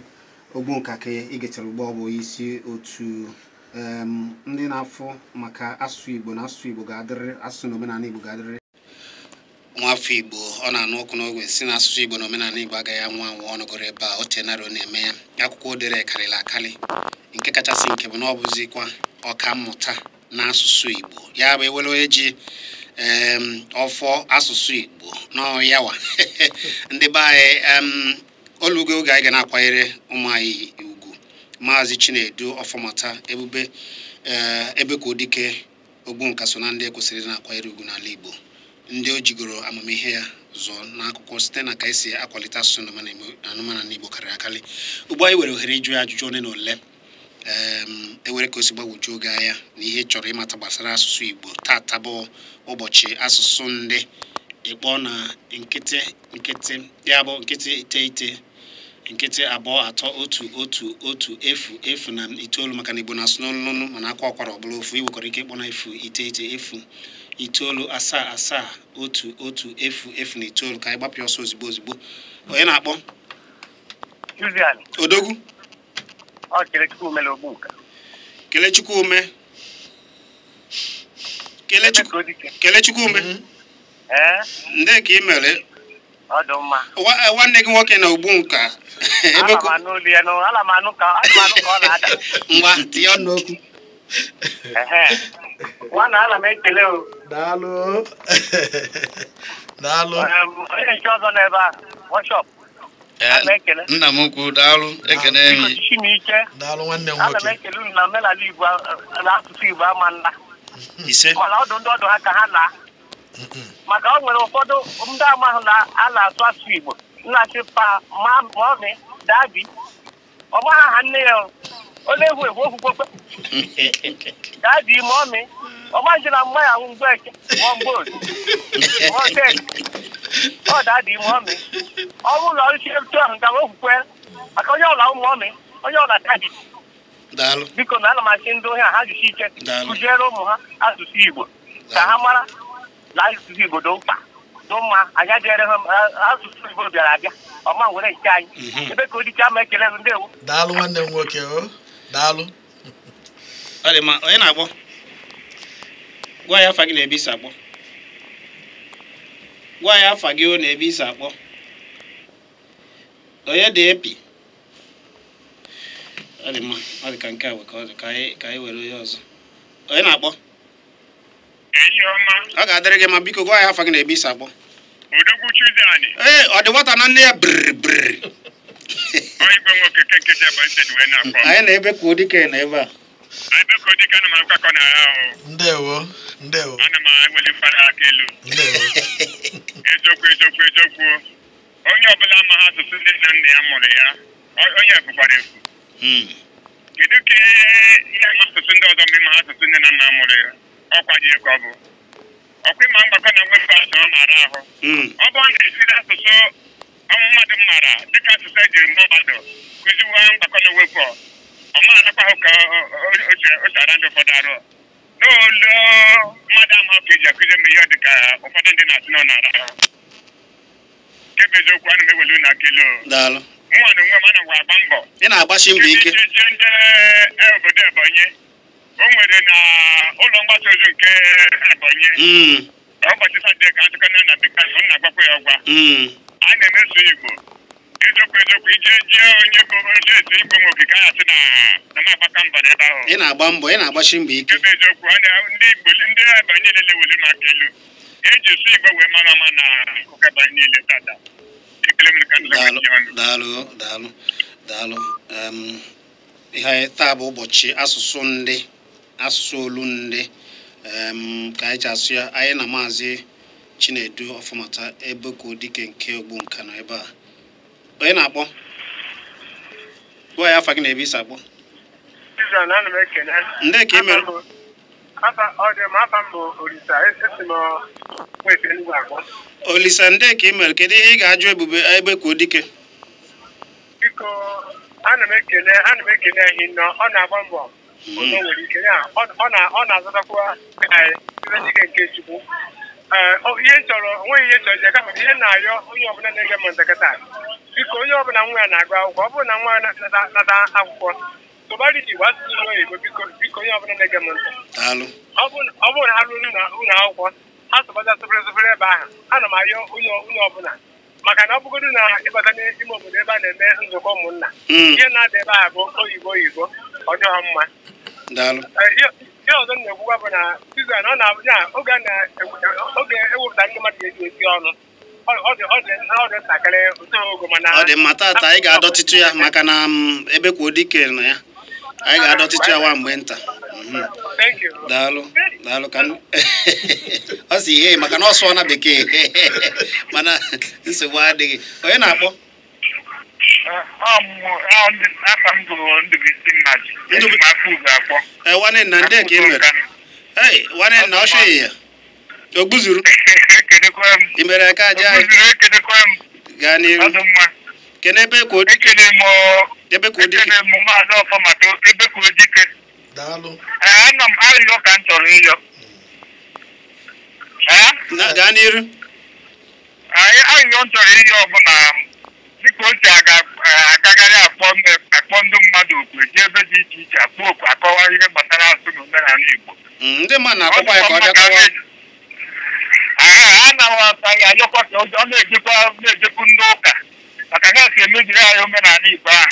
Ogbunka ka ị gechara ugbu ọ bụ isi otu ndị na-afụ maka asụsụ Igbo na asụsụ Igbo ga-adịrị, asụsụ na omenala Igbo ga-adịrị. Nwafọ Igbo ọ na-anụ ọkụ n'ogwe si na asụsụ Igbo na omenala Igbo agaghị anwụ anwụ. Ọ nọgoro ebe a o tenara ọ na-eme ya. Akwụkwọ o dere karịrị akarị, nke kachasị nke bụ na ọ bụzikwa ọka mmụta na asụsụ Igbo. Ya bụ ewere onye ji ọfọ asụsụ Igbo n'ọyawa. Ndị be anyị olugo oge anyị ga na-akwanyere ụmụ anyị ugwu. Maazị Chinedu Ọfọmata Ebube Ebekwodike Ogbunka so na ndị ekwesịrị na-akwanyere ugwu n'ala Igbo, ndị o jigoro amamihe ya zụọ n'akwụkwọ site na ka esi akwalite asụsụ na omenala Igbo karịrị akarị. Ugbu anyị nwere ohere ịjụ ya ajụjụ ole na ole ewere ka o si gbagwoju oge anya na ihe chọrọ ịmata gbasara asụsụ Igbo. Tata bụ ụbọchị asụsụ ndị ịkpọ na nkịtị nkịtị, ya bụ nkịtị 9 nkịtị 2 3 1 1 1 0 0 na 9, maka na Igbo na-asụ n'ọnụ mana akwa ọkwara ọbụla ofu. I nwekwara ike ịkpọ na 0 9 0 9 7 7 1 1 0 0 na 9 ka anyị gbapụ ọsọ ozigbo ozigbo. Onye na-akpọ? Odogwu. Kelechukwu Ume. Kelechukwu Ume. Ndị ka ị mere? Nwanne gị nwoke na Ogbunka. Ngwa tinye ọnụ okwu. Daalụ. Daalụ. Nna m ukwu daalụ, ekene m. Daalụ nwanne m nwoke. Ana m ekele unu na omenala Igbo na asụsụ Igbo ama nna. Ise. Mana ọdụ ndị ọdụ ha ka ha laa. Maka o nwere ụfọdụ ndị amaghị na a na-asụ asụsụ Igbo nna-asị pa ma mọmị dabi ọ maghị aha nne ya ọ na-ewu ewu okwukwekwe dabi mọmị ọ maghị na mma ya ahụ mgbe eke ma mgbe otu ma ọ dabi mọmị ọ bụrụ na ọrụchi etu ahụ nke okwukwe maka onye ọla mọmị onye ọla dabi. Biko na ana m asị ndị ohi a ha jisi ike kụziere ụmụ ha asụsụ Igbo ka ha mara na asụsụ Igbo dị mkpa dị mma. Anyị adịghị ha asụsụ Igbo bịara abịa ọma nwere nke anyị. Ebekwodike ama ekele ndewo. Daalụ nwanne m nwoke o. Daalụ. Ọ dị mma. Onye na-akpọ? Gwa ya afa gị na ebe isi akpọ. Gwa ya afa gị o na ebe isi akpọ. Onye dị epi? Ọ dị mma. Ọ dị ka nke a ka ọ dị ka anyị were onye ọzọ. Onye na-akpọ? Ọ ga-adịrị gị ma biko gwa ya afa gị na ebe isi akpọ. Ee, ọ dị nwata na nne ya brr brr. Anyị na Ebekwodike na ebe a. Ndewo, ndewo. Ana m eweli mkpara aka elu. Ndewo. Eziokwu eziokwu eziokwu. Onye ọbụla amaghị asụsụ nne na nna ya mụrụ ya, onye efukwara efu. Kedu ka ihe ama asụsụ ndị ọzọ ma ịma asụsụ nne na nna mụrụ ya? Ọkwa ji ka ọ bụ. Ọkwa ịma mgbakọ na mwepụ asụ ọ na-ara ahụ. Ọ bụrụ na esiri asụsụ mmadụ mara dịka asụsụ ejiri mụọ mmadụ kụziwa mgbakọ na mwepụ ọ ma arakwa ahụ ka o si ara ndị ụfọdụ arụ. N'olu mmadụ ama ka eji akụzi m ihe dị ka ụfọdụ ndị na-asị nọ n'ala ahụ. Nke bụ eziokwu, ana m ewelu na akelu. Daalụ. Nwa na onwe m ana m agba mbọ. Ị na-agbasi mbọ ike. Ije ndị obodo Ebonyi. O nwere na ụlọ mgbasa ozi nke Ebonyi. Ụbọchị Satọde ka ntụkọ na bekee m na-agbakwa ya ọgwa. A na-emeso Igbo. Eziokwu eziokwu, ije jee onye bụ onye esi Igbo nwe okike a na-asị na na m agbaka mbọ n'ebe ahụ. Ị na-agba mbọ, ị na-agbasi mbọ ike. Nke bụ eziokwu, ndị Igbo ndị Ebonyi niile wele m aka elu. Eji sụ Igbo wee mara ama na akụkọ Ebonyi niile tata. Ekele m ka ndị Daalụ, daalụ, daalụ, daalụ. Ihe taa bụ ụbọchị asụsụ ndị, asụsụ olu ndị, ka anyị ji asụ ya. Anyị na Maazị Chinedu Ọfọmata Ebekwodike nke Ogbunka nọ ebe a. Onye na-akpọ? Gwa ya afa gị na ebe isi akpọ. Ndị ka ị mere? Olisa, ndị ka ị mere? Kedu ihe ị ga-ajụ Ebube Ebekwodike? Biko, ana m ekele ehi nọ, ọ na-agba mbọ. O nwere ike ya, ọ na-azụtakwa anyị site n'ike nke Chukwu. Ihe chọrọ, onweghị ihe chọrọ, kama ihe na-ayọ onye ọbụla na-ege m ntị kịta. Biko, onye ọbụla nwa ya na-agụ akwụkwọ, ọ bụrụ na nwa ya nata akwụkwọ, tụgharị Igbo asụsụ oyibo, biko biko onye ọbụla na-ege m ntị. Ọ bụrụ na ha ruo n'ụlọ akwụkwọ, ha sụbaza sụpịrị sụpịrị ebe ahụ. Ana m ayọ onye ọbụla, maka na ọ bụgodu na ịbata n'ime obodo ebe a na-eme nzukọ ụmụnna, ihe na-ada ebe ahụ bụ oyibo oyibo, ọ dịghọ mma. Ihe ọzọ m na-ekwukwa bụ na Susan, ọ na-abụ oge ewepụta ndị mmadụ ga-eji esi ọnụ, ọ dị ntakịrị ogo, mana ọ dị mma. Tata anyị ga-adọtịtụ ya maka na Ebekwodike nọ ya, anyị ga-adọtịtụ ya nwa mgbe nta. Daalụ, daalụ. Ka ọ si ihe maka na ọ sụọ na bekee, mana nsogbu adịghị. Onye na-akpọ? Nwanne nna, ndị ka ị mere? Ei, nwanne nna, ọ chọghị ya. O gbuzuru. Ị mere ka aja anyị gaa n'iru. Kene Ebekwodike. Ebekwodike. Daalụ. Ana m arịọ ka m chọrọ ịyọ. Gaa n'iru. Arịọ m chọrọ ịyọ bụ na dịka o si agagharị akpọ ndị mmadụ oku eji ebe dị iche iche akpọ oku akọwa ihe gbasara asụ na omenala Igbo. Ndị mmadụ na-akpọkwa ya ka ọ bịa kọwaa. A na-aghọtaghị ayọkwa ka ọ na-ejekwu ndị ụka maka ha si emebiri anyị omenala Igbo ahụ.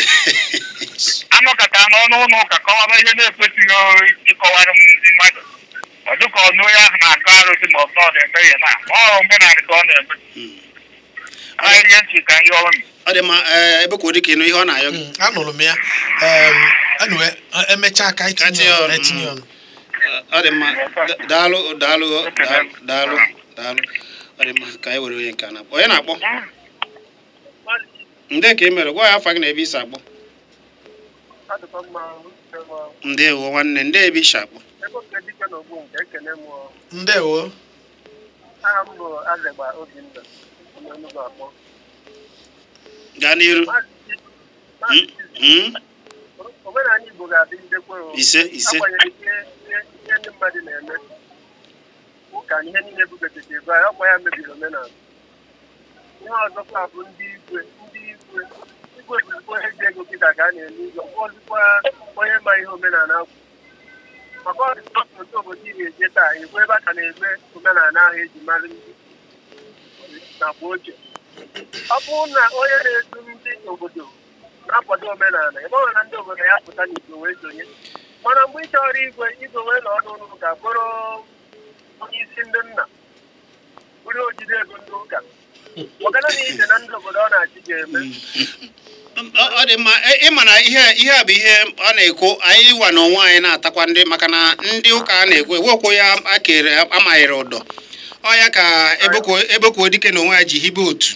Anọkọta n'ọnụ ụlọ ụka kọwara ihe na-ekwesịghị ịkọwara mmadụ, ọ dịka ọnụ onye ahụ na-akọ arụsị ma ọ bụ na ọ na-eme ihe na ọ omenala ka ọ na-eme. Ihe ntị ka ihe ọrụ. Ọ dị mma. Ebekwodike, ịnụ ihe ọ na-ayọ gị? Anụrụ m ya. Anyway, emechaa ka etinye ọnụ. Ọ dị mma. Daalụ, daalụ, daalụ, daalụ. Ọ dị mma. Ka anyị were onye nke a na-akpọ. Onye na-akpọ? Ndị ka ị mere? Gwa ya afa gị na ebe isi akpọ. Ndewo nwanne, ndị ebe isi akpọ? Ndewo. Gaa n'iru. Omenala Igbo ga-adịgidekwa. Ise, ise. Ihe ndị mmadụ na-eme ụka na ihe niile bugotere ebe a, ọkwa ya mebiri omenala. Ihe ọzọkwa bụ ndị igwe, ndị igwe igwe bụzikwa onye ji ego kịta ka a na-eme igwe, ọzụkwa onye ma ihe omenala kwụ. Maka ọ dị otu obodo ị ga-eje taa, igwe ebe a ka na-eme omenala ahụ eji mara ndị na mgbe ochie. Ọ bụrụ na onye na-edu ndị obodo na-akwado omenala, ebe ọ na ndị obodo ya pụta n'igwe wee sonye. Mana mgbe ị chọrọ igwe igwe wee nọ ọnụ ụka bụrụ onye isi ndị nna, bụrụ ojide ego ndị ụka, ọgana na ije na ndị obodo ọ na-achị ga-eme. Ọ dị mma. Ịma na ihe a bụ ihe ọ na-ekwu anyị wa na onwe anyị na-atakwa ndị, maka na ndị ụka a na-ekwu ewekwo ya akere amaghịrị ụdọ. Ọ ya ka Ebekwodike na onwe ya ji hibe otu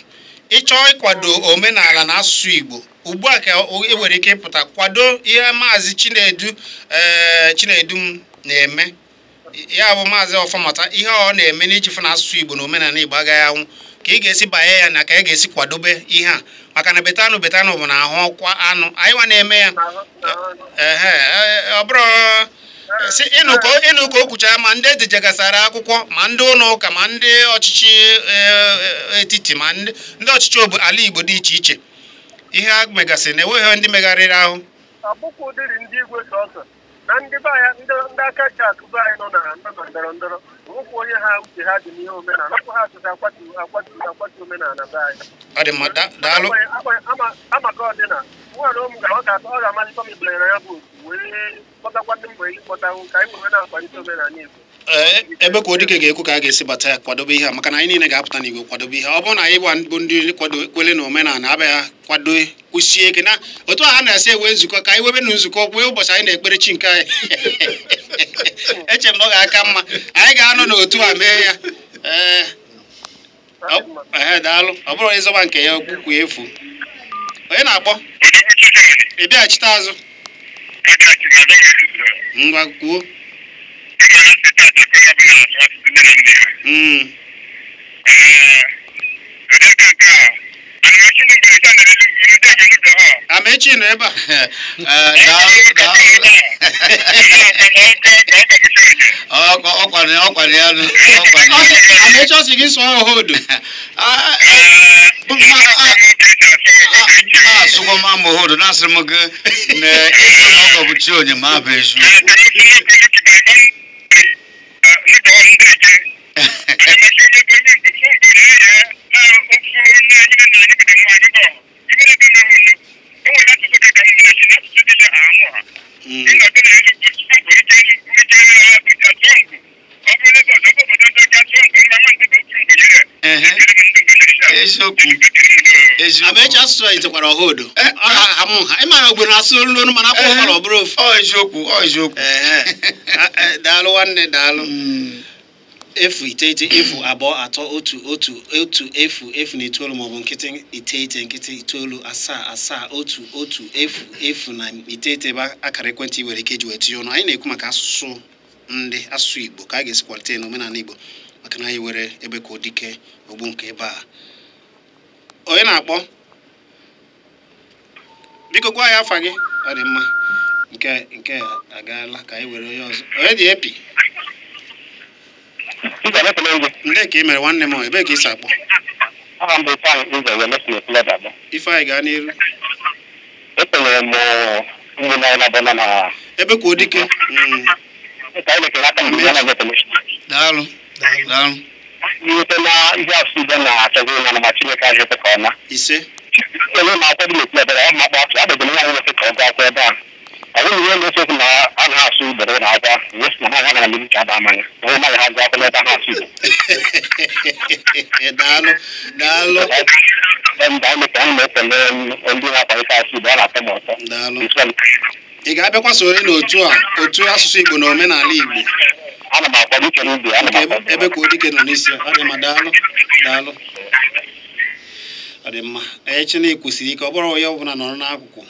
ịchọọ ịkwado omenala na asụsụ Igbo. Ugbu a ka e nwere ike ịpụta kwado ihe Maazị Chinedu Chinedu m na-eme, ya bụ Maazị Ọfọmata, ihe ọ na-eme n'iji fụ na asụsụ Igbo na omenala Igbo agaghị anwụ, ka ị ga-esi banye ya na ka ị ga-esi kwadobe ihe a, maka na betanụ betanụ bụ na ahụ ọkwa anụ anyị nwa na-eme ya. Ehe, ọ bụrụ Si ịnụ ka o kwuchara ma ndị edejegasara akwụkwọ ma ndị ụlọ ụka ma ndị ọchịchị etiti ma ndị ọchịchị ala Igbo dị iche iche ihe a megasịrị na enweghị ndị megharịrị ahụ. Ọbụkwa ụdịrị ndị igwe sọsọ na ndị be anyị ndị aka ji akụ be anyị nọ na ndọrọ ndọrọ nwekwa onye ha uche ha dị n'ihe omenala ọkwa ha achọta akwatu omenala be anyị. Ọ dị mma, daalụ. Amaka ọdịna nwa na ụmụ ọ ga-amalite m ibere na ya bụ otu wee kpọtakwa ndị mgbe ịkpọtanwụ ka anyị wee na-akwalite omenala Igbo. Ebe ka Odike ga-ekwu ka a ga-esi bata ya kwadobe ihe a maka na anyị niile ga-apụta n'igwe kwadobe ihe ọ bụrụ na anyị bụ ndị kwado kwele na omenala abịa kwado kwụsie ike na otu a ha na-esi ewe nzukọ ka anyị webe na nzukọ kwee ụbọchị anyị na-ekpere chi nke anyị. Eche m na ọ ga-aka mma anyị ga-anọ n'otu a mee ya. Ee, daalụ. Ọ bụrụ ịzọba nke ya okwu efu. Onye na-akpọ? Ị bịaghachite azụ. Ngwa kwuo. Amechi nọ ebe a. Amechi ọ sị gị sụọ ohodo. Asụkwa m ama ohodo na-asịrị m gị na ịsị na ọgọ bụ chi onye ma abụ eziokwu. Amechi asụsụ anyị tekwara ọhodo. Ịmara ogbe na-asụ olu mana akwụkwọ ụkwara ọ bụrụ ofu. Eziokwu, eziokwu. Daalụ nwanne, daalụ. 0 9 0 2 3 1 1 1 0 0 9 maọbụ 0 9 9 7 7 1 1 0 0 na 9 ebe akara ekwentị nwere ike iji wee tinye ọnụ. Anyị na-ekwu maka asụsụ ndị asụsụ Igbo ka a ga-esi kwalite n'omenala Igbo maka na anyị were ebe ka Odike ogbu nke ebe a. Onye na-akpọ? Biko gwa ya afa gị. Ọ dị mma, nke agaala ka anyị were onye ọzọ. Onye dị epi? Ndị ka ị mere nwanne m, ebee ka ị si akpọ? Ifeanyị gaa n'iru. Ebe ka Odike. Daalụ. Daalụ. Ise. Daalụ, daalụ. Daalụ. Ị ga-abịakwa soro n'otu a otu asụsụ Igbo na omenala Igbo. Ebe ka Odike nọ n'isi. Ọ dị mma, daalụ, daalụ. Ọ dị mma. Chineke kwesịrị ike ọ bụrụ onye ọbụla nọrọ n'akụkụ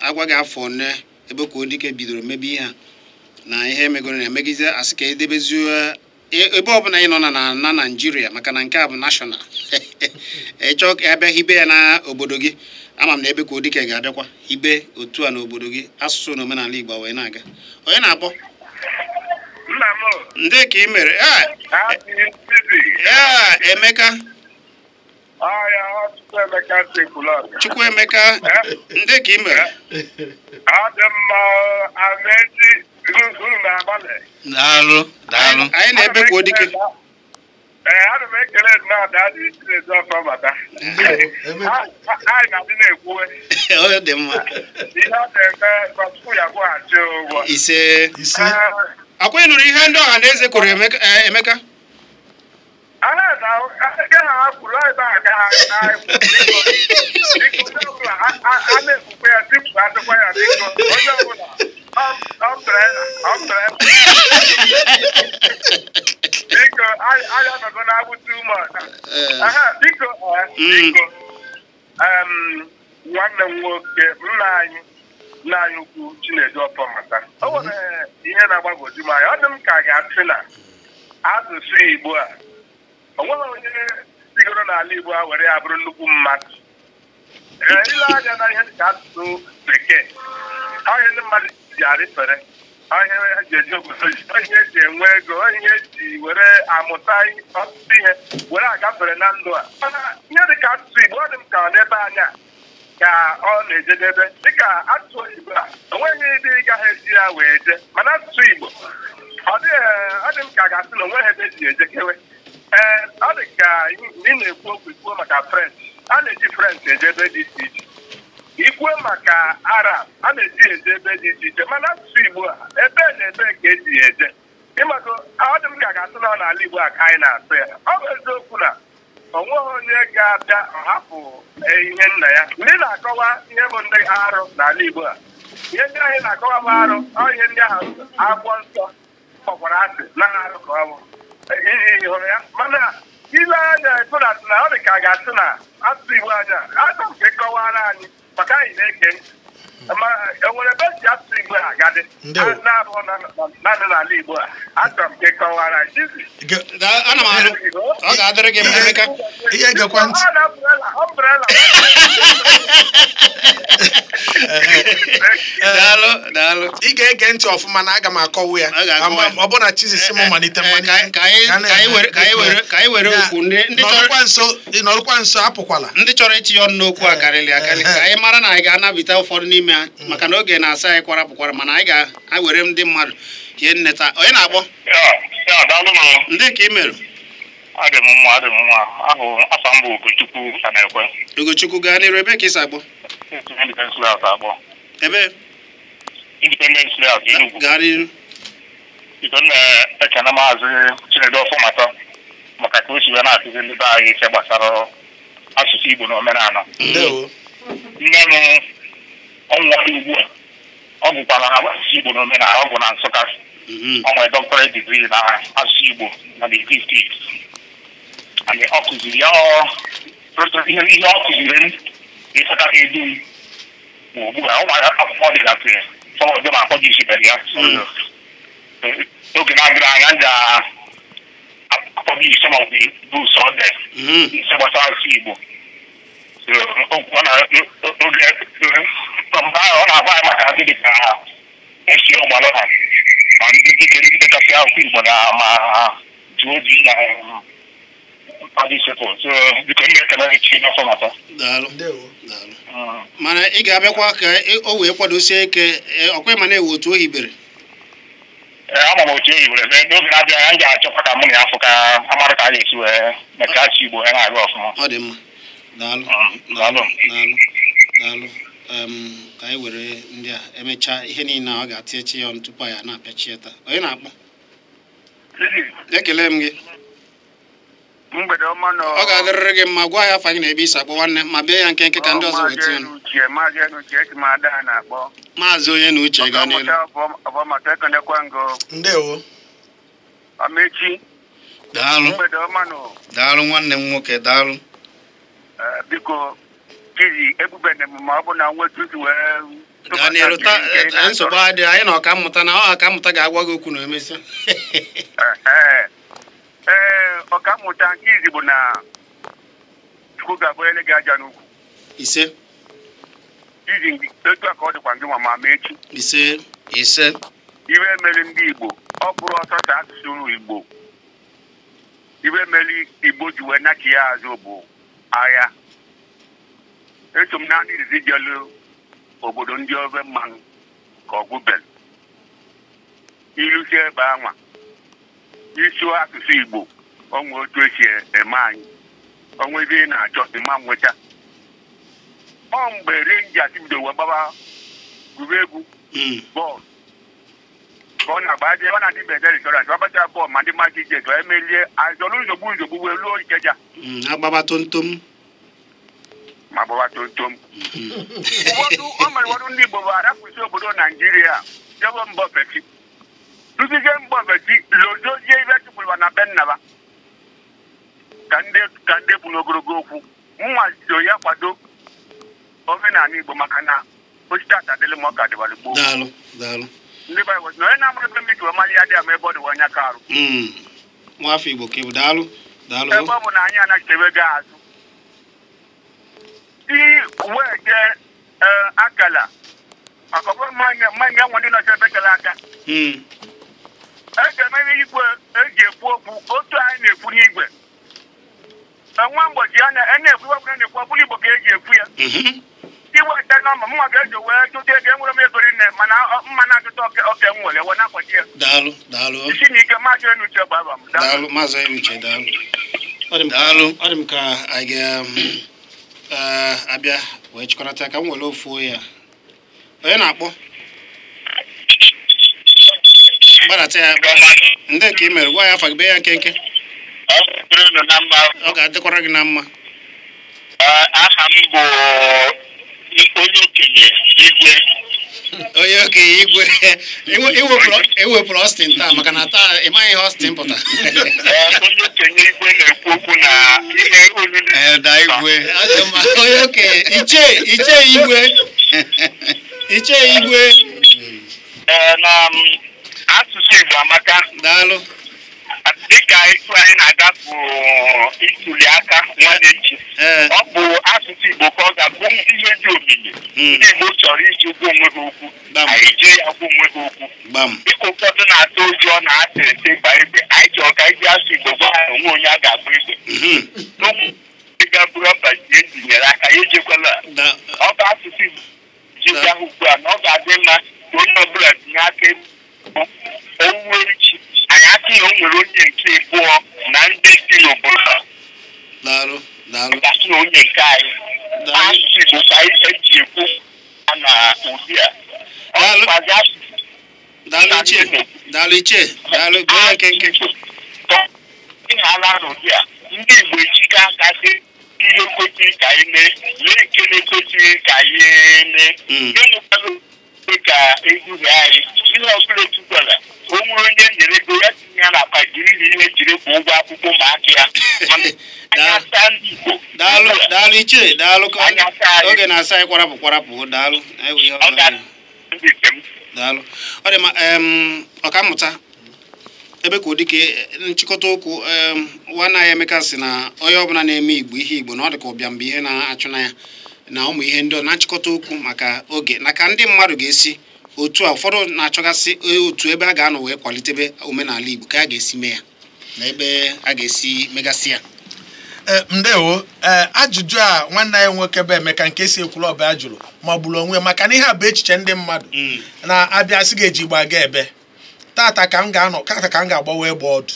agwa gị afọ one ebe ka Odike bidoro mebe ihe a na ihe emegoro na-emegize asị ka edebezie ebe ọbụla ị nọ na Naịjirịa maka na nke a bụ nashọnal. Ịchọ ka abịa hibe ya na obodo gị, ama m na ebe ka Odike ga-abịakwa hibe otu a n'obodo gị asụsụ na omenala Igbo wee na-aga. Onye na-akpọ? Ndị ka ị mere? Emeka. Chukwuemeka, ndị ka ị mere? Daalụ, daalụ. Anyị na-ebe ka Odike. Ana m ekele Chinedu Ọfọmata. Anyị na-adị na-ekwuwe. Ọ dị mma. Ihe ọ na-eme ka Chukwu ya kwụghachi ụgwọ. Ise. Akwa ị nụrụ ihe ndị ọha na eze kwuru Emeka? Nwanne m nwoke nna anyị ukwu Chinedu Ọfọmata, o nwere ihe na-agbagwoju m anya. Ọ dị m ka ga-asị na asụsụ Igbo a o nweghị onye sigoro n'ala Igbo a were ya bụrụ nnukwu mmadụ. Ile anya na ihe dịka asụsụ bekee, ahụ ndị mmadụ ji arịfere. Ihe eji eji obodo, ihe eji enwe ego, ihe eji were amụta ọtụtụ ihe were agafere na ndụ a. Mana ihe dịka asụsụ Igbo, ọ dị m ka n'ebe anya ka ọ na-ejedebe. Dịka asụsụ oyibo a, onweghị ịdị gaghị eji ya wee jee, mana asụsụ Igbo ọ dị m ka ga-asị na onweghị ebe eji ejekewe. Ee, ọ dị ka ị na-ekwu okwu ikwuo maka French, a na-eji French eje ebe dị iche iche. Ikwuo maka Arab, a na-eji eje ebe dị iche iche, mana asụsụ Igbo a ebe na ebe ka eji ya eje. Ịmago, ọ dị m ka ga-asị na ọ n'ala Igbo a ka anyị na-asụ ya. Ọ bụ eziokwu na o nweghị onye ga-abịa hapụ ihe nna ya. Ndị na-akọwa ihe bụ ndị arụ n'ala Igbo a, ihe ndị anyị na-akọwa bụ arụ, ọ ihe ndị ahụ akwụkwọ nsọ kpọkwara asị na arụ ka ọ bụ. Ị hụrụ ya? Mana ile anya ịfụnasị na ọ dị ka a ga-asị na asụsụ Igbo anya achọ m ka ị kọwara anyị, maka anyị na-eke ntị. Ma enwere ebe eji asụsụ Igbo a agadị na-abụghị naanị n'ala Igbo a? Achọrọ m ka ị kọwara anyị. Ana m anụ. Ọ ga-adịrị gị mma, Emeka. Ihe gekwa ntị. Umbrella. Daalụ, daalụ. Ị ga-ege ntị ọfụma na aga m akọwa ya. Ọ ga-akọwa ya. Ọ bụ na Chizzy si m malite mmalite. Ka anyị were okwu ndị chọrọ nọrọkwa nso, apụkwala. Ndị chọrọ itinye ọnụ n'okwu a karịrị akarị. Ka anyị mara na anyị ga-anabata ụfọdụ n'ime ha, maka na oge na-asa anyị kwarapụkwara, mana anyị ga-ewere ndị mmadụ hie nneta. Onye na-akpọ? Ndị ka ị mere? Adị m mma, adị m mma. Ahụ afa m bụ Ugochukwu Anekwe. Ugochukwu, gaa n'iru. Ebe ka ị si akpọ? Independence Layout akpọ. Ebe? Independence Layout, Enugu. Gaa n'iru. Biko, m na-ekene Maazị Chinedu Ọfọmata maka ka o si wee na-akụzi ndị be anyị ife gbasara asụsụ Igbo na omenala. Ndewo. Nne m ọnwụọla ugbu a, ọ gụkwara na asụsụ Igbo na omenala, ọ gụ na Nsụka. Ọ nwere doctorate degree na asụsụ Igbo na the 50s. And ọ kụziri ya ihe ọ kụziri m ịsata edu m ma ugbu a ọ nwere akwụkwọ dịgasị fọdụ ma akpọ gị isibere ya. Oge na-adịrị anya m ga-akpọ gị some of the books ọ dị ise gbasara asụsụ Igbo. Oge ọ na-agwa anyị maka ndị dịka esi ọgbalụ ha ma ndị dike ndị dịgasị akwụkwọ Igbo na ma jụọ obi na Mana ị ga-abịakwa ka o wee kwadosie ike ọkwa ma na-ewu otu o hibere. Ama m otu o hibere. N'oge na-abịa anya m ga-achọkwa ka mụ na ya afụ ka amara ka a ga-esi wee mee ka asụsụ Igbo ya na-aga ọfụma. Ọ dị mma. Daalụ. Daalụ. Daalụ. Ka anyị were ndị a emechaa ihe niile ọ ga-atịechi ya ọnụ tupu anyị na-apịachi ya taa. Onye na-akpọ? Ekele m gị. Mgbede ọma nọ. Ọ ga-adịrịrị gị mma. Gwa ya afa gị na ebe isi akpọ nwanne, ma bịa ya nkenke ka ndị ọzọ weta ya. Maazị onye na uche gaa n'elu. Ndewo. Amechi. Daalụ. Mgbede ọma nọ. Daalụ nwanne m nwoke, daalụ. Biko Chizzy, ebubene m ma ọ bụ na nwetu wee gaa n'elu taa. Nsogbu adịghị, anyị na ọkammụta na ọ ọkammụta ga-agwa gị okwu na emesịa. Ee, ọkammụta nke izi bụ na Chukwu ga-abụnyere gị aja n'ukwu. Ise. Izi etu a ka ọ dịkwa gị nwa ma ma echi. Ise. Ise. Iwe mere ndị Igbo, ọ bụrụ ọsọsọ asụsụ Igbo. Iwe mere Igbo ji wee nachi ya azụ bụ agha. Eso m naanị izizi jelu obodo ndị ofe mmanụ ka ọgwụ bel. Ilusi ebe anwa isu asụsụ Igbo, onwe otu esi eme anyị, onwe ebe ị na-achọ ịma nweta. Ọ mgbe Rangers bido wee gbaba egwuregwu bọọlụ ka ọ na-agba adị ọ na-adị bede restọrantị ọgbacha bọọlụ ma ndị mmadụ ije tụọ emelie azọrọ nzogbu nzogbu wee luo Ikeja. Agbaba tomtom. Ma gbaba tomtom. Ụfọdụ o mere ụfọdụ ndị Igbo bụ arapụsị obodo Naijiria jebe mba ofesi. Duzizie mba ofesi lozozie ibe chụpụrụ na be nnaba ka ndị bụ n'ogologo okwu. Mụnwa so ya kwado omenala Igbo maka na osisi ata adịlị ma ọ ka dịwara gboo. Daalụ, daalụ. Ndị Baịbụl sị na onye na-amara ebe mmiri ọmali ya dị ama ebe ọ dịwa onye aka arụ. Nwafọ Igbo ka ịbụ. Daalụ, daalụ. Ebe ọ bụ na anyị anaghị ego azụ. I wee jee akala Maka ọ bụrụ mmanya nwe ndị nọchi ebe tere aka. Eji emere igwe eji ekwu okwu otu anyị na-ekwu n'igwe. Nwa mgbochi a na-ekwu ọbụla na-ekwu ọbụla Igbo ka eji ekwu ya. Iweta nọmba m nwa ga-eji wee jụta ego enwere m ego rinne mana mma na-ajụta oke m nwere wee na-akwaji ya. Daalụ daalụ. Isi na ike Maazị Enuche gbara m. Daalụ Maazị Enuche daalụ. Ọ dị m ka anyị ga-abịa wee chịkọrọta ka m were ofu ya. Onye na-akpọ? Gbadata ya. Ndị ka ị mere gwa ya afa gị bee ya nkenke. Ọ ga-adịkwara gị na mma. Aha m bụ onye okenye Igwe. Onye okenye Igwe. Ewepụrụ Austin taa maka na taa ị maghị ihe Austin pụta. Onye okenye Igwe na-ekwu okwu na ihe olu da Igwe. Onye okenye iche Igwe. Iche Igwe. Na asụsụ Igbo amaka. Daalụ. Dịka etu anyị na-agafu ntuli aka nwanne echi, ọ bụ asụsụ Igbo ka ọ ga-abụ ihe dị omimi. Ndị Igbo chọrọ iji gwa onwe ha okwu, anyị jee ya gwa onwe ha okwu. Dịka ụfọdụ na-atụ ụjọ na asị esi gba igbe, anyị chọrọ ka anyị ji asụ Igbo gwa ha onwe onye a ga-agba igbe. Ga-abụrụ ọba ji etinyere aka ya ejekwala. Ọ bụ asụsụ Igbo ji gwa ha ugbu a na ọ ga-adị mma ka onye ọbụla tinye aka owuwe echi. Anyị asị na o nwere onye nke abụọ na ndị si n'obodo a gasị na onye nke anyị asụsụ Igbo ka anyị eji ekwu na ụdị a. Daalụ iche daalụ bee nkenke. Ịhala n'ụdị a ndị Igbo ejika aka sị ihe kwesịrị ka anyị mee, lee nke na-ekwesịghị ka anyị mee. Ịnwụkwara ka eduhie anyị ihe ọbụla etukwala. O nwere onye nyere ego ya tinye ya n'akpa jiri ihe jiri kwụ ụgwọ akwụkwọ ụmụaka ya. Daalụ daalụ iche daalụ oge na-asa anyị kwarapụ kwarapụ daalụ. Daalụ. Ọ dị mma. Ọkammụta ebe ka ụdịka nchịkọta okwu nwanne anyị Emeka sị na onye ọbụla na-eme Igbo ihe Igbo na ọ dị ka ụbịam bụ ihe na-achụ na ya na ụmụ ihe ndị na nchịkọta okwu maka oge na ka ndị mmadụ ga-esi otu a ụfọdụ na-achọgasị otu ebe a ga-anọ wee kwalitebe omenala Igbo ka a ga-esi mee ya na ebe a ga-esi megasị ya. Ndewo. Ajụjụ a nwanne anyị nwoke bụ Emeka nke si ekwuru ọba jụrụ magburu onwe maka na ihe a bụ echiche ndị mmadụ na-abịa sị ga-eji Igbo aga ebe tata ka m ga-anọ tata ka m ga-agbawa egbe ọdụ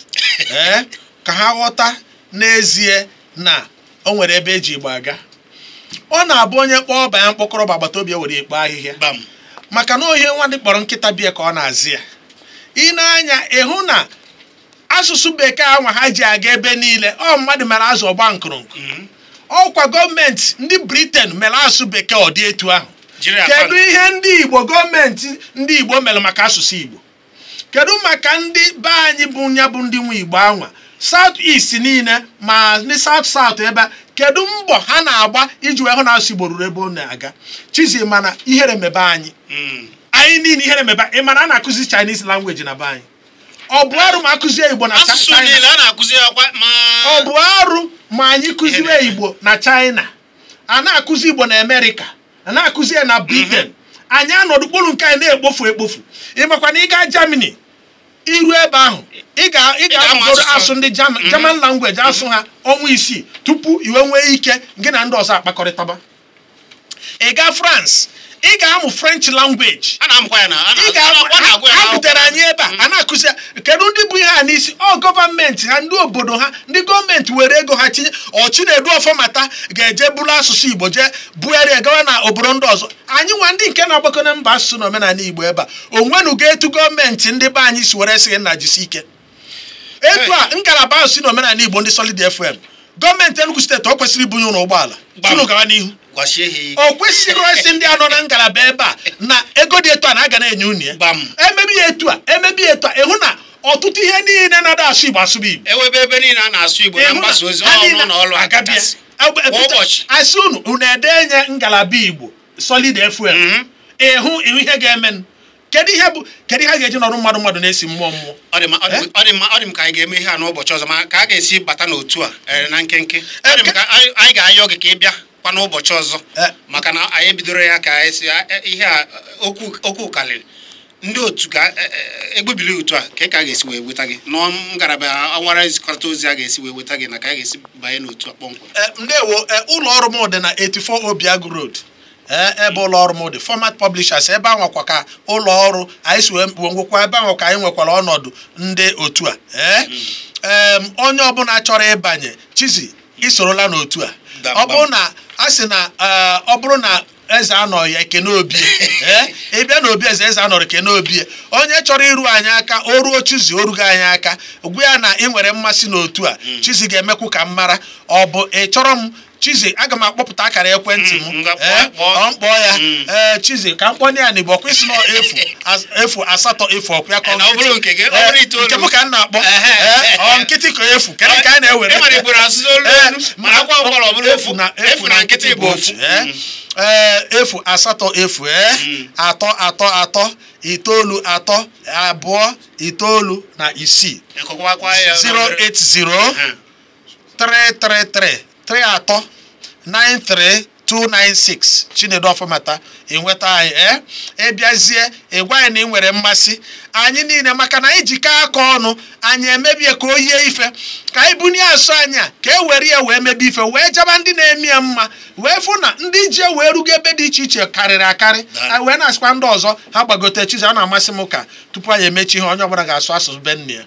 ka ha ghọta n'ezie na o nwere ebe eji Igbo aga. Ọ na-abụ onye kpọọ ọba ya mkpọkọrọ bụ agbata obi were ikpe ahịhịa maka na ohe nwa dị kpọrọ nkịta bie ka ọ na-azị ya. Ị na-anya ịhụ na asụsụ bekee anwa ha ji aga ebe niile ọ mmadụ mere azụ ọgba nkụrụnkụ. Ọkwa gọọmenti ndị Britain mere asụsụ bekee ọ dị etu ahụ. Kedu ihe ndị Igbo gọọmenti ndị Igbo mere maka asụsụ Igbo? Kedu maka ndị be anyị bụ nya bụ ndị nwe Igbo anwa South East niile ma ndị South South ebe kedu mbọ ha na-agba iji wee hụ na asụsụ Igbo ruru ebe ọ na-aga? Chizi mana ihere mebe anyị anyị niile ihere mebe ị mana a na-akụzi Chinese language na be anyị. Ọ bụ arụ ma akụzie Igbo na China? Ọ bụ arụ ma anyị kụziwe Igbo na China? A na-akụzi Igbo na Amerịka, a na-akụzi ya na Britain. Anyị anọdụ kpụrụ nke anyị na-ekpofu ekpofu. Ị makwa na ị gaa Germany iru ebe ahụ ị ga-amụgoro asụ ndị German language asụ ha ọnwa isii tupu iwe nwee ike gị na ndị ọzọ akpakọrịtaba. Ị gaa France ị ga-amụ French language. Ha butere anyị ebe a na-akụzi ya. Kedu ndị bụ ihe a n'isi? Ọ gọọmenti ha, ndị obodo ha, ndị gọọmenti were ego ha tinye. Ọchị na-edu ọfọmata ga-eje buru asụsụ Igbo jee bugharịa gawa na obodo ndị ọzọ. Anyị nwa ndị nke na-agbakọ na mba asụsụ na omenala Igbo ebe a onwenugo etu gọọmenti ndị be anyị si were sị nna jisi ike. Etu a ngalaba asụsụ na omenala Igbo ndị Solid FM gọọmenti Enugu steeti ọ kwesịrị ibunye ụlọ ụgbọala unu gawa n'ihu. O kwesịrị isi ndị anọ na ngalaba ebe a na ego dị etu a na-aga na-enye unu ya. Emebi ya etu a, emebi ya etu a, ịhụ na ọtụtụ ihe niile na-ada asụ Igbo asụba Igbo. Ewebe ebe niile a na-asụ Igbo na mgbasa ozi ọnụ na ọlụ akachasị. Asị unu unu edenye ngalaba Igbo Solid FM ịhụ ihe ga-eme. Kedu ihe bụ kedu ihe a ga-eji nọrọ mmadụ na-esi mmụọ mmụọ? Ọ dị mma, ọ dị m ka anyị ga-eme ihe a n'ụbọchị ọzọ ma ka a ga-esi bata n'otu a na nkenke. Ọ dị m ka anyị ga-ayọ gị ka ị bịa kwa n'ụbọchị ọzọ maka na anyị bidoro ya ka anyị si ihe a okwu karịrị ndị otu ka egbebili otu a ka a ga-esi wee weta gị nọ ngalaba awara nzikọrịta ozi a ga-esi wee weta gị na ka a ga-esi banye n'otu a kpọmkwem. Ndewo. Ụlọ ọrụ m dị na 84 Obiagu Road, ebe ụlọ ọrụ m dị Format Publishers, ebe anwakwa ka ụlọ ọrụ anyị si wee nwekwa, ebe anwa ka anyị nwekwara ọnọdụ ndị otu a. Onye ọbụla chọrọ ịbanye Chizzy isorola n'otu a. Ọ bụrụ na a sị na ọ bụrụ na eze anọ ya ekene obi, ị bịa n'obi eze, eze anọrọ ekene obi. Onye chọrọ iru anyị aka, o ruo Chizzy, o rugo anyị aka, gwa ya na ị nwere mmasị n'otu a. Chizzy ga-emekwu ka m mara. Ọ bụ ị chọrọ m Chizzy, aga m akpọpụta akara ekwentị m, ọ mkpọọ ya. Ee Chizzy, ka m kpọnye ya n'Igbo, ọkwa isi nọ 0 0 8 0 ọkwa ya nke m ka m na-akpọ ọ nkịtị ka efu kedu ka a na-ewere efu na nkịtị bụ ofu. 0 8 0 3 3 3 9 3 2 9 na 6. 080 333 33 93 296. Chinedu Ọfọmata, ịnweta anyị. Ịbịazie ịgwa anyị na ị nwere mmasị anyị niile, maka na anyị jikọ aka ọnụ anyị emebie ka o yie ife, ka anyị bunye asụ anyị a ka e were ya wee mebe ife, wee jaba ndị na-eme ya mma, wee fụ na ndị ji wee rugo ebe dị iche iche karịrị akarị. Anyị wee na-asịkwa ndị ọzọ ha gbagote. Chizzy, a na-amasị m ka tupu anyị emechi ihe, onye ọbụla ga-asụ asụsụ be nne ya.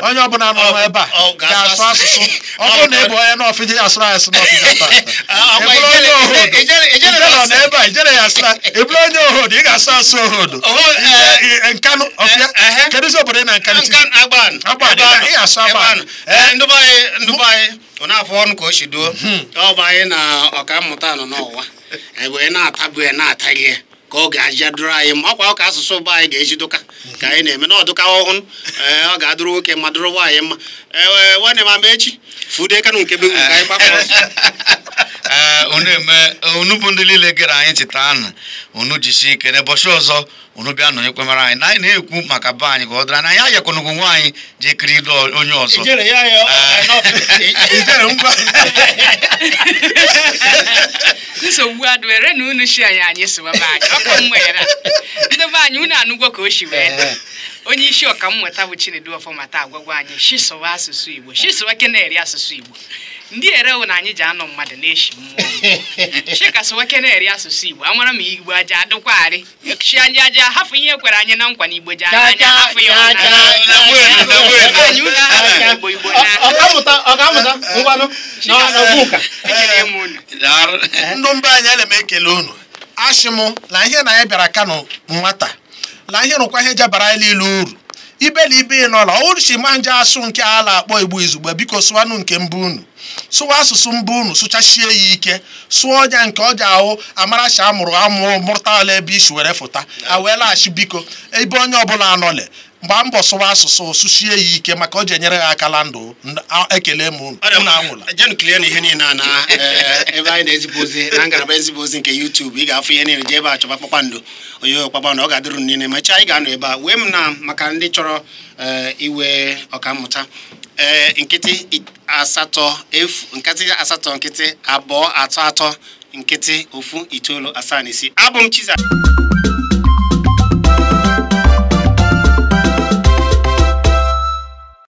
Onye ọbụla nọ ebe a ga-asụ asụsụ. Ọ bụrụ na ị bụ onye n'ọfịja, ya asụrụ asụ n'ọfịja taa. Ị bụrụ onye Ohodo, ijere nọ n'ebe a, ijere ya asụrụ. Ị bụrụ onye Ohodo, ị ga-asụ asụ Ohodo. Nkanụ ọfịa, kedụzi obodo ị na Nkanụ? Agban, ị ga-asụ Agban. Ndị be anyị ọ na-afụ ọnụ ka o si duo. Ọ bụ anyị na ọkammụta nọ n'ụwa wee na-atabu ya na-ataghị ya ka ọ ga-aja dụrụ anyị ma ọkwa ọka asụsụ be anyị ga-eji dụka ka anyị na-eme na ọdụka ọhụrụ. Ọ ga-adụrụ nwoke ma dụrụ nwaanyị mma. Nwanne m ama echi fude kanụ nke be ka anyị gbapụ ọsọ. Unu eme unu bụ ndị niile gere anyị cheta anụ unu jisie ike n'ụbọchị ọzọ unu bịa nọnyekwamara anyị na anyị na-ekwu maka be anyị ka ọ dịrị anyị ayakwanụgwu nwaanyị jee kiri ilu onye ọzọ. Nsogbu adịwere na unu shi anyị anyị sụwa be anyị ọka mmere ndị be anyị unu anụgwo ka o shi wee dị. Onye isi ọkammụta bụ Chinedu Ọfọmata agwagwa anyị shi sụwa asụsụ Igbo, shi sụwa keneri asụsụ Igbo. Ndị erewo na anyị ji anọ mmadụ na-eshi mmụọ shi ka sụwa keneri asụsụ Igbo. Amara m Igbo aja adịkwarị shi anyị aja hafụ ihe kwere anyị na nkwa na Igbo ji anya hafụ ya anyị unu ahapụ Igbo Igbo na ndụ mba anyị. Ana m ekele unu, ashị m na ihe na anyị bịara Kano nwata na ihe rụkwa ihe jabara anyị niile uru. Ibe na ibe nọla ọwụrụchi ma nje asụ nke a na-akpọ Igbo izugbe, biko sụwanụ nke mbụ unu, sụwa asụsụ mbụ unu, sụchachie ya ike, sụọ ọnya nke ọja ahụ amarachi amụrụ amụrụ mụrụtala ebe isi were fụta a wee laghachi. Biko ebe onye ọbụla anọle gbaa mbọ sụwa asụsụ, sụchie ya ike maka ọ ji enyere ya aka na ndụ. Ekele m unu, unu anwụla. Jenụ kilie na ihe niile a na ebe anyị na-ezipụ ozi na ngalaba ezipụ ozi nke YouTube. Ị ga-afụ ihe niile, jee ebe a chọba kpakpando onye kpakpando, ọ ga-adịrụ niile. Mechaa anyị ga-anọ ebe a wee m na maka ndị chọrọ iwe ọkammụta 0 8 0 0 8 2 3 3 0 1 9 7 6. Abụ m Chizzy.